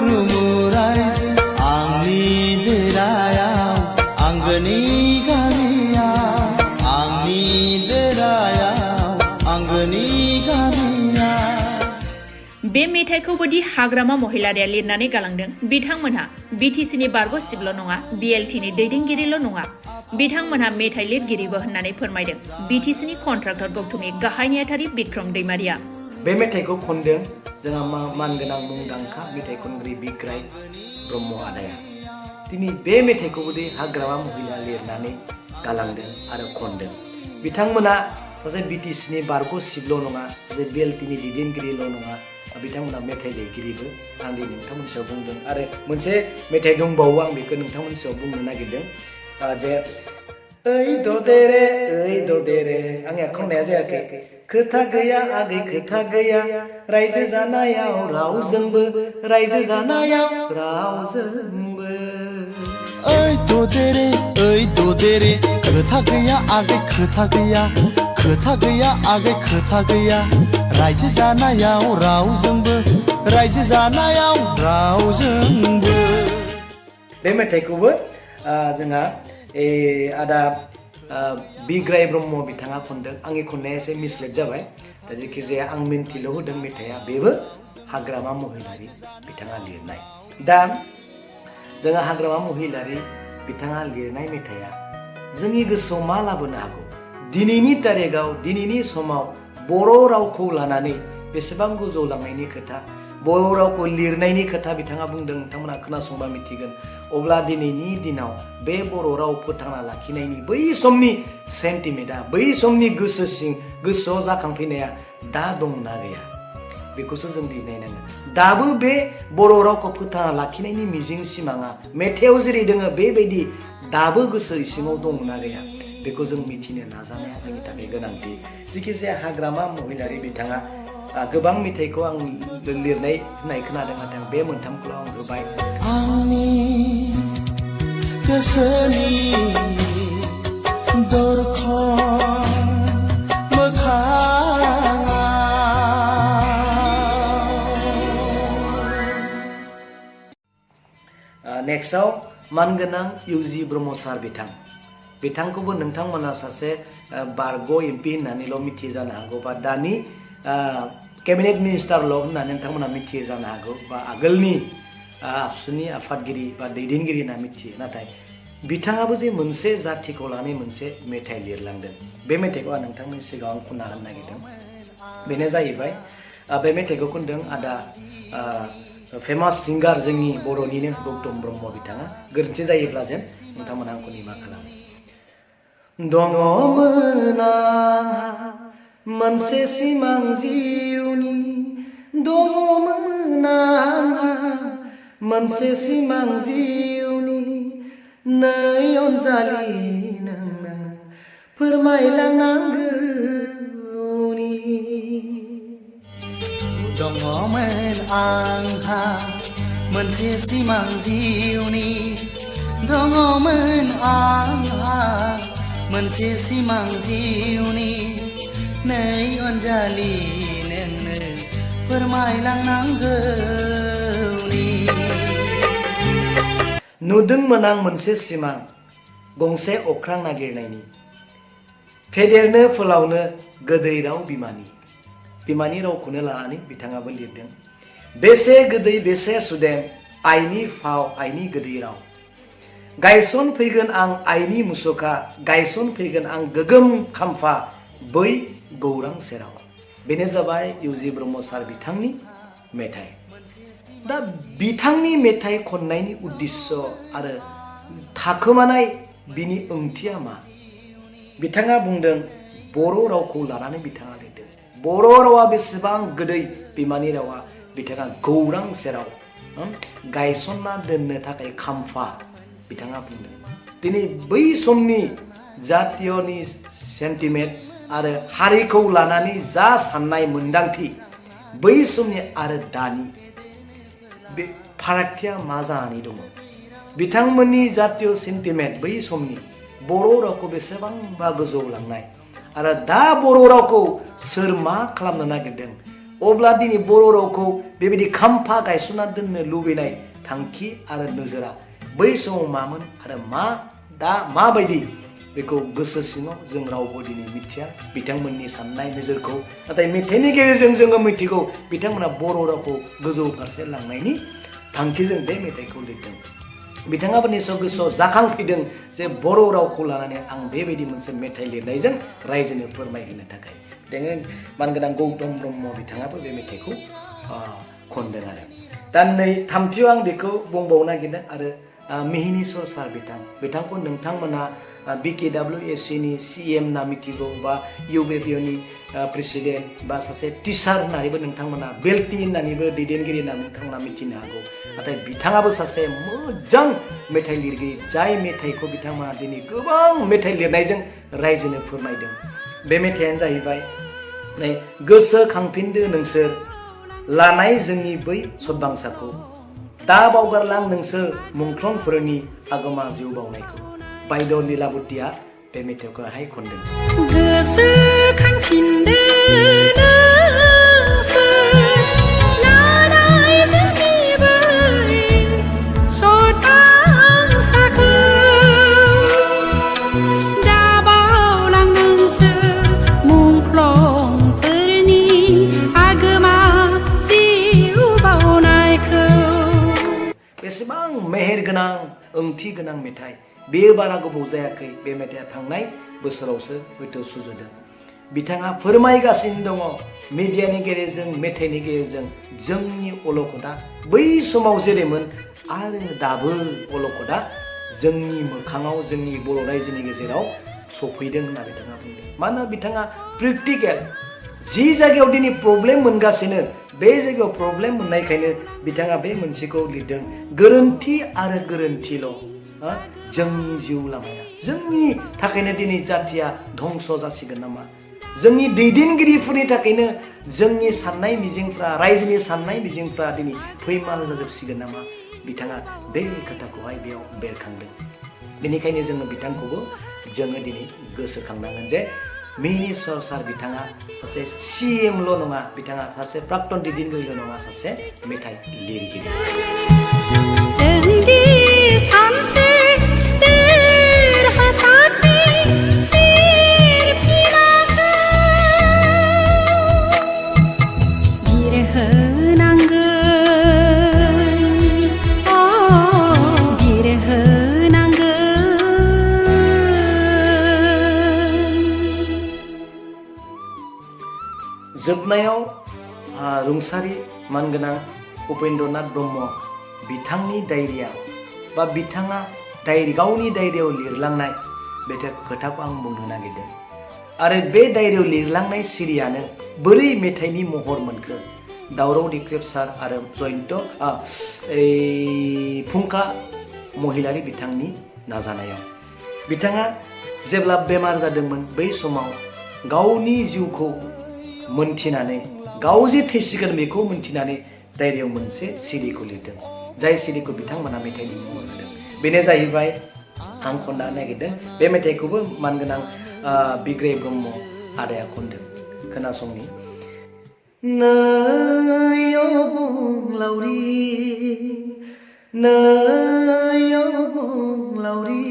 रुमु रायजो आंनि देरायाव आंगोनि गामियाव आंनि देरायाव आंगोनि गामियाव बे मेथाइखौबोदि हाग्रामा महिलारिया लिरनानै गालांदों बिथांमोनहा बिटिसिनि बारग' सिबल' नङा बिएलटिनि दैदेनगिरिल' नङा बिथांमोनहा मेथाइ लिरगिरिबो होननानै फोरमायदों बिटिसिनि कन्ट्राक्टर गौथुमनि गाहाय नेहाथारि बिक्रम दैमारिया बे मेथाइखौ खनदों जोंहा मानगोनां मुंदांखा मेथाइ खनगिरि बिग्राय ब्रह्म आदाया दिनै बे मेथाइखौबोदि हाग्रामा महिला लिरनानै गालांदों आरो खनदों बिथांमोना सासे बिटिसिनि बारग' सिबल' नङा सासे बिएलटिनि दैदेनगिरिल' नङा बिथांमोना मेथाइ लिरगिरिबो आं दिनै नोंथांमोननि सायाव बुंदों आरो मोनसे मेथाइ दंबावो आं बेखौ नोंथांमोननि सायाव बुंनो नागिरदों जे ओइ ददेरे आंनिया खननाया जायाखै खोथा गैया आगै खोथा गैया रायजो जानायाव रावजोंबो रायजो जानायाव रावजोंबो ओइ ददेरे खोथा गैया आगै खोथा गैया खोथा गैया आगै खोथा गैया रायजो जानायाव रावजोंबो रायजो जानायाव रावजोंबो बे मेथाइखौबो जोंहा आदा बिग्राय ब्रह्म बिथाङा खनदों आंनि खननाया एसे मिसलेट जाबाय दा जेखिजाया आं मिन्थिल' होदों मेथाइआ बेबो हाग्रामा महिलारि बिथाङा लिरनाय दा जोंहा हाग्रामा महिलारि बिथाङा लिरनाय मेथाइआ जोंनि गोसोआव मा लाबोनो हागौ दिनैनि तारिखाव दिनैनि समाव बर' रावखौ लानानै बेसेबां गोजौलांनायनि खोथा बर' रावखौ लिरनायनि खोथा बिथाङा बुंदों नोंथांमोना खोनासंबा मिथिगोन अब्ला दिनैनि दिनाव बे बर' राव फोथांना लाखिनायनि बै समनि सेन्टिमेन्टआ बै समनि गोसोआव जाखांफैनाया दा दंना गैया बेखौसो जों दिनै नायनांगोन दाबो बे बर' रावखौ फोथांना लाखिनायनि मिजिं सिमाङा मेथाइआव जेरै दोङो बेबायदि दाबो गोसो इसिङाव दंना गैया बेखौ जों मिथिनो नाजानाया जोंनि थाखाय गोनांथि जेखिजाया हाग्रामा महिलारि बिथाङा गोबां मेथाइखौ आं लिरनाय होननाय खोनादों नाथाय बे मोनथामखौल' आं होबाय आंनि गोसोनि दरखं मोखाङाव नेक्स्टआव मानगोनां इउजि ब्रह्म सार बिथांखौबो नोंथांमोना सासे बारग' एमपि होननानैल' मिथियो जानो हागौ बा दानि केबिनेट मिनिस्टारल' होननानै नोंथांमोना मिथियो जानो हागौ बा आगोलनि आबसुनि आफादगिरि बा दैदेनगिरि होनना मिथियो नाथाय बिथाङाबो जे मोनसे जातिखौ लानानै मोनसे मेथाइ लिरलांदों बे मेथाइखौ आं नोंथांमोननि सिगाङाव आं खनना होनो नागिरदों बेनो जाहैबाय बे मेथाइखौ खनदों आदा फेमास सिंगार जोंनि बर'निनो गौतम ब्रह्म बिथाङा गोरोन्थि जायोब्ला जेन नोंथांमोना आंखौ निमाहा खालामो दङमोन आंहा मोनसे सिमां जिउनि दङमोन आंहा मोनसे सिमां जिउनि नै अनजालि नोंनो फोरमायलांनांगौनि दङमोन आंहा मोनसे सिमां जिउनि दङमोन आंहा मोनसे सिमां जिउनि नै अनजालि नोंनो फोरमायलांनांगौनि नुदोंमोन आं मोनसे सिमां गंसे अख्रां नागिरनायनि फेदेरनो फोलावनो गोदै राव बिमानि रावखौनो लानानै बिथाङाबो लिरदों बेसे गोदै बेसे सुदेम आइनि फाव आइनि गोदै राव गायसन फैगोन आं आइनि मुसुखा गायसन फैगोन आं गोगोम खाम्फा बै गौरां सेराव बेनो जाबाय इउजि ब्रह्म सार बिथांनि मेथाइ दा बिथांनि मेथाइ खननायनि उद्देश्य आरो थाखोमानाय बिनि ओंथिया मा बिथाङा बुंदों बर' रावखौ लानानै बिथाङा लिरदों बर' रावा बेसेबां गोदै बिमानि रावा बिथाङा गौरां सेराव गायसनना दोननो थाखाय खाम्फा बिथाङा बुंदों दिनै बै समनि जातीयनि सेन्टिमेन्ट आरो हारिखौ लानानै जा साननाय मोन्दांथि बै समनि आरो दानि बे फारागथिया मा जानानै दङ बिथांमोननि जातीय सेन्टिमेन्ट बै समनि बर' रावखौ बेसेबांबा गोजौ लांनाय आरो दा बर' रावखौ सोर मा खालामनो नागिरदों अब्ला दिनै बर' रावखौ बेबायदि खाम्फा गायसनना दोननो लुबैनाय थांखि आरो नोजोरा बै समाव मामोन आरो दा माबायदि बेखौ गोसो सिङाव जों रावबो दिनै मिथिया बिथांमोननि साननाय नोजोरखौ नाथाय मेथाइनि गेजेरजों जोङो मिथिगौ बिथांमोना बर' रावखौ गोजौ फारसे लांनायनि थांखिजों बे मेथाइखौ लिरदों बिथाङाबो निसय गोसोआव जाखांफैदों जे बर' रावखौ लानानै आं बेबायदि मोनसे मेथाइ लिरनायजों रायजोनो फोरमायहोनो थाखाय जोङो मानगोनां गौतम ब्रह्म बिथाङाबो बे मेथाइखौ खनदों आरो दा नै थामथियाव आं बेखौ बुंबावनो नागिरदों आरो मिहिनीश्वर सार बिथांखौ नोंथांमोना BKWSC नि CM ना मिथिगौ बा UBPनि प्रेसिडेन्ट बा सासे टिचार होननानैबो नोंथांमोना बेल्टी होननानैबो दैदेनगिरि होननानै नोंथांमोना मिथिनो हागौ नाथाय बिथाङाबो सासे मोजां मेथाइ लिरगिरि जाय मेथाइखौ बिथांमोना दिनै गोबां मेथाइ लिरनायजों रायजोनो फोरमायदों बे मेथाइयानो जाहैबाय नै गोसोखांफिनदो नोंसोर लानाय जोंनि बै सदबांसाखौ दा बावगारलां नोंसोर मुंख्लंफोरनि आगोमा जिउ बावनायखौ बायद' लीलाबतीया बे मेथाइखौहाय खनदों गोसोखांफिनदो नोंसोर लानाय जोंनि बै सदबांसाखौ दा बावलां नोंसोर मुंख्लंफोरनि आगोमा जिउ बावनायखौ बेसेबां मेहेर गोनां ओंथि गोनां मेथाइ बेयो बारा गोबाव जायाखै बे मेथाइया थांनाय बोसोरावसो हयथ' सुजुदों बिथाङा फोरमायगासिनो दङ मिडियानि गेजेरजों मेथाइनि गेजेरजों जोंनि अलखदा बै समाव जेरैमोन आरो दाबो अलखदा जोंनि मोखाङाव जोंनि बर' रायजोनि गेजेराव सफैदों होनना बिथाङा बुंदों मानोना बिथाङा प्रेक्टिकेल जि जायगायाव दिनै प्रब्लेम मोनगासिनो बे जायगायाव प्रब्लेम मोननायखायनो बिथाङा बे मोनसेखौ लिरदों गोरोन्थि आरो गोरोन्थिल' जोंनि जिउ लामाया जोंनि थाखायनो दिनै जातिया धंस जासिगोन नामा जोंनि दैदेनगिरिफोरनि थाखायनो जोंनि साननाय मिजिंफ्रा रायजोनि साननाय मिजिंफ्रा दिनै फैमाल जाजोबसिगोन नामा बिथाङा बे खोथाखौहाय बेयाव बेरखांदों बेनिखायनो जोङो बिथांखौबो जोङो दिनै गोसोखांनांगोन जे मिहिनीश्वर सार बिथाङा सासे CMल' नङा बिथाङा सासे प्राक्तन दैदेनगिरिल' नङा सासे मेथाइ लिरगिरि जोंदि सानसे देरहासारनि फिरफिलाखौ बिरहोनांगोन बिरहोनांगोन जोबनायाव रुंसारि मानगोनां उपेन्द्रनाथ ब्रह्म बिथांनि डायरिया बा बिथाङा गावनि डायरियाव लिरलांनाय बे खोथाखौ आं बुंनो नागिरदों आरो बे डायरियाव लिरलांनाय सिरियानो बोरै मेथाइनि महर मोनखो दावराव दिख्रेब सार आरो जयन्त फुंखा महिलारि बिथांनि नाजानायाव बिथाङा जेब्ला बेमार जादोंमोन बै समाव गावनि जिउखौ मोनथिनानै गाव जे थैसिगोन बेखौ मोनथिनानै डायरियाव मोनसे सिरिखौ लिरदों जाय सिरिखौ बिथांमोना मेथाइनि महर होदों बेनो जाहैबाय आं खननो नागिरदों बे मेथाइखौबो मानगोनां बिग्राय ब्रह्म आदाया खनदों खोनासंनि नै अबंलावरि नै अबंलावरि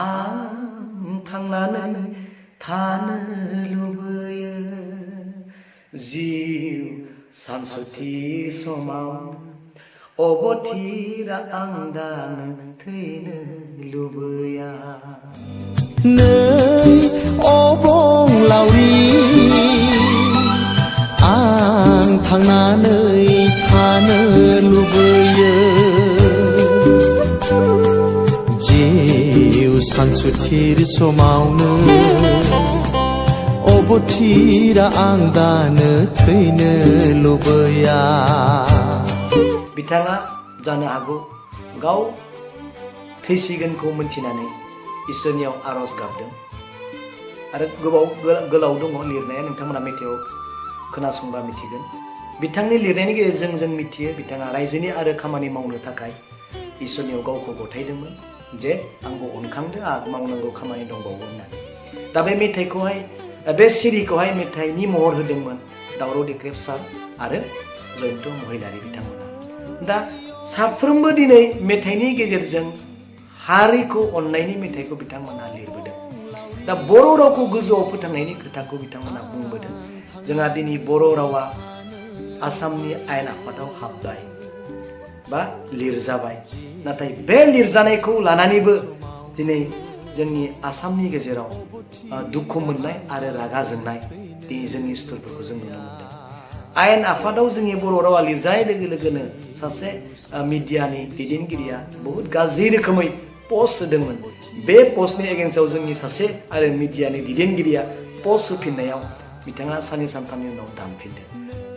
आं थांनानै थानो लुबैयो जिउ सानसुथि समाव अबथिरा आं दानो थैनो लुबैया नै अबंलावरि आं थांनानै थानो लुबैयो जिउ सानसुथिर समावनो अबथिरा आं दानो थैनो लुबैया बिथाङा जानो हागौ गाव थैसिगोनखौ मोनथिनानै इसोरनियाव आरज गाबदों आरो गोलाव दङ लिरनाया नोंथांमोना मेथाइआव खोनासंबा मिथिगोन बिथांनि लिरनायनि गेजेरजों जों मिथियो बिथाङा रायजोनि आरो खामानि मावनो थाखाय इसोरनियाव गावखौ गथायदोंमोन जे आंबो अनखांदों आं मावनांगौ खामानि दंबावो होननानै दा बे मेथाइखौहाय बे सिरिखौहाय मेथाइनि महर होदोंमोन दावराव दिख्रेब सार आरो जयन्त महिलारि बिथांमोना दा साफ्रोमबो दिनै मेथाइनि गेजेरजों हारिखौ अननायनि मेथाइखौ बिथांमोना लिरबोदों दा बर' रावखौ गोजौआव फोथांनायनि खोथाखौ बिथांमोना बुंबोदों जोंहा दिनै बर' रावा आसामनि आयेन आफादाव हाबबाय बा लिरजाबाय नाथाय बे लिरजानायखौ लानानैबो दिनै जोंनि आसामनि गेजेराव दुखु मोननाय आरो रागा जोंनाय दिनै जोंनि स्टरफोरखौ जों नुनो मोनदों आयेन आफादाव जोंनि बर' रावा लिरजानाय लोगो लोगोनो सासे मिडियानि दैदेनगिरिया बहुत गाज्रि रोखोमै पस्ट होदोंमोन बे पस्टनि एगेन्स्टआव जोंनि सासे आरो मिडियानि दैदेनगिरिया पस्ट होफिननायाव बिथाङा साननै सानथामनि उनाव दामफिनदों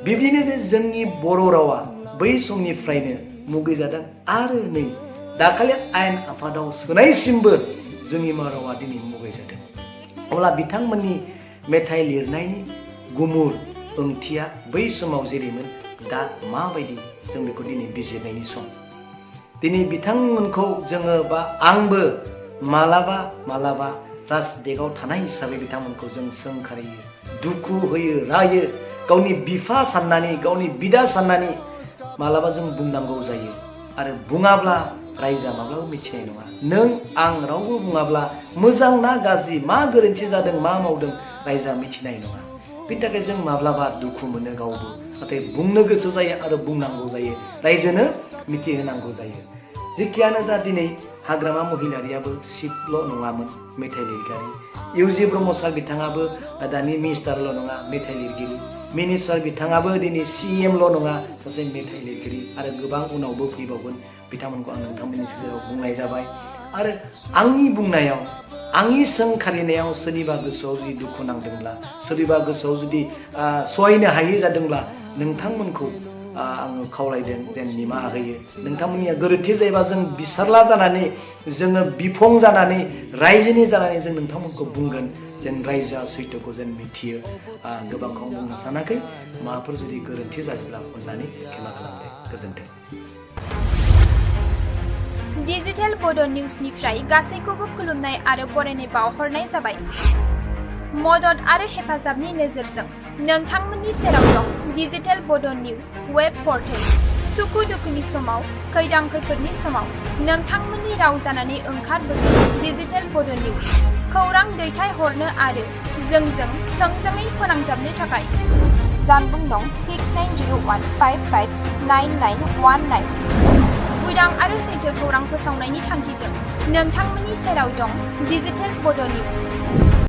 बिब्दिनो जे जोंनि बर' रावा बै समनिफ्रायनो मुगैजादों आरो नै दाखालि आयेन आफादाव सोनायसिमबो जोंनि रावा दिनै मुगैजादों अब्ला बिथांमोननि मेथाइ लिरनायनि गुमुर ओंथिया बै समाव जेरैमोन दा माबायदि जों बेखौ दिनै बिजिरनायनि सम दिनै बिथांमोनखौ जोङो बा आंबो मालाबा मालाबा राजदेगाव थानाय हिसाबै बिथांमोनखौ जों सोंखारियो दुखु होयो रायो गावनि बिफा साननानै गावनि बिदा साननानै मालाबा जों बुंनांगौ जायो आरो बुङाब्ला रायजोआ माब्लाबा मिथिनाय नङा नों आं रावबो बुङाब्ला मोजां ना गाज्रि मा गोरोन्थि जादों मा मावदों रायजोआ मिथिनाय नङा बिनि थाखाय जों माब्लाबा दुखु मोनो गावबो नाथाय बुंनो गोसो जायो आरो बुंनांगौ जायो रायजोनो मिथिहोनांगौ जायो जेखियानो जा दिनै हाग्रामा महिलारियाबो सिटल' नङामोन मेथाइ लिरगिरि इउजि ब्रह्म सार बिथाङाबो दानि मिनिस्टारल' नङा मेथाइ लिरगिरि मिनिस्टार बिथाङाबो दिनै CMल' नङा सासे मेथाइ लिरगिरि आरो गोबां उनावबो फैबावगोन बिथांमोनखौ आं नोंथांमोननि गेजेराव बुंनाय जाबाय आरो आंनि बुंनायाव आंनि सोंखारिनायाव सोरनिबा गोसोआव जुदि दुखु नांदोंब्ला सोरनिबा गोसोआव जुदि सहायनो हायै जादोंब्ला नोंथांमोनखौ आङो खावलायदों जेन निमाहा होयो नोंथांमोननिया गोरोन्थि जायोबा जों बिसारला जानानै जोङो बिफं जानानै रायजोनि जानानै जों नोंथांमोनखौ बुंगोन जेन रायजोआ सैथोखौ जेन मिथियो गोबांखौ बुंनो सानाखै माबाफोर जुदि गोरोन्थि जायोब्ला अननानै खेमा खालामदो गोजोन्थों डिजिटेल बड' निउसनिफ्राय गासैखौबो खुलुमनाय आरो बरायनाय बावहरनाय जाबाय मदद आरो हेफाजाबनि नोजोरजों नोंथांमोननि सेराव दं डिजिटेल बड' निउस वेब पर्टेल सुखु दुखुनि समाव खैदां खैफोदनि समाव नोंथांमोननि राव जानानै ओंखारबोगोन डिजिटेल बड' निउस खौरां दैथायहरनो आरो जोंजों थोंजोङै फोनांजाबनो थाखाय जानबुं नं 6901559919 उदां आरो सैथो खौरां फोसावनायनि थांखिजों नोंथांमोननि सेराव दं डिजिटेल बड' निउस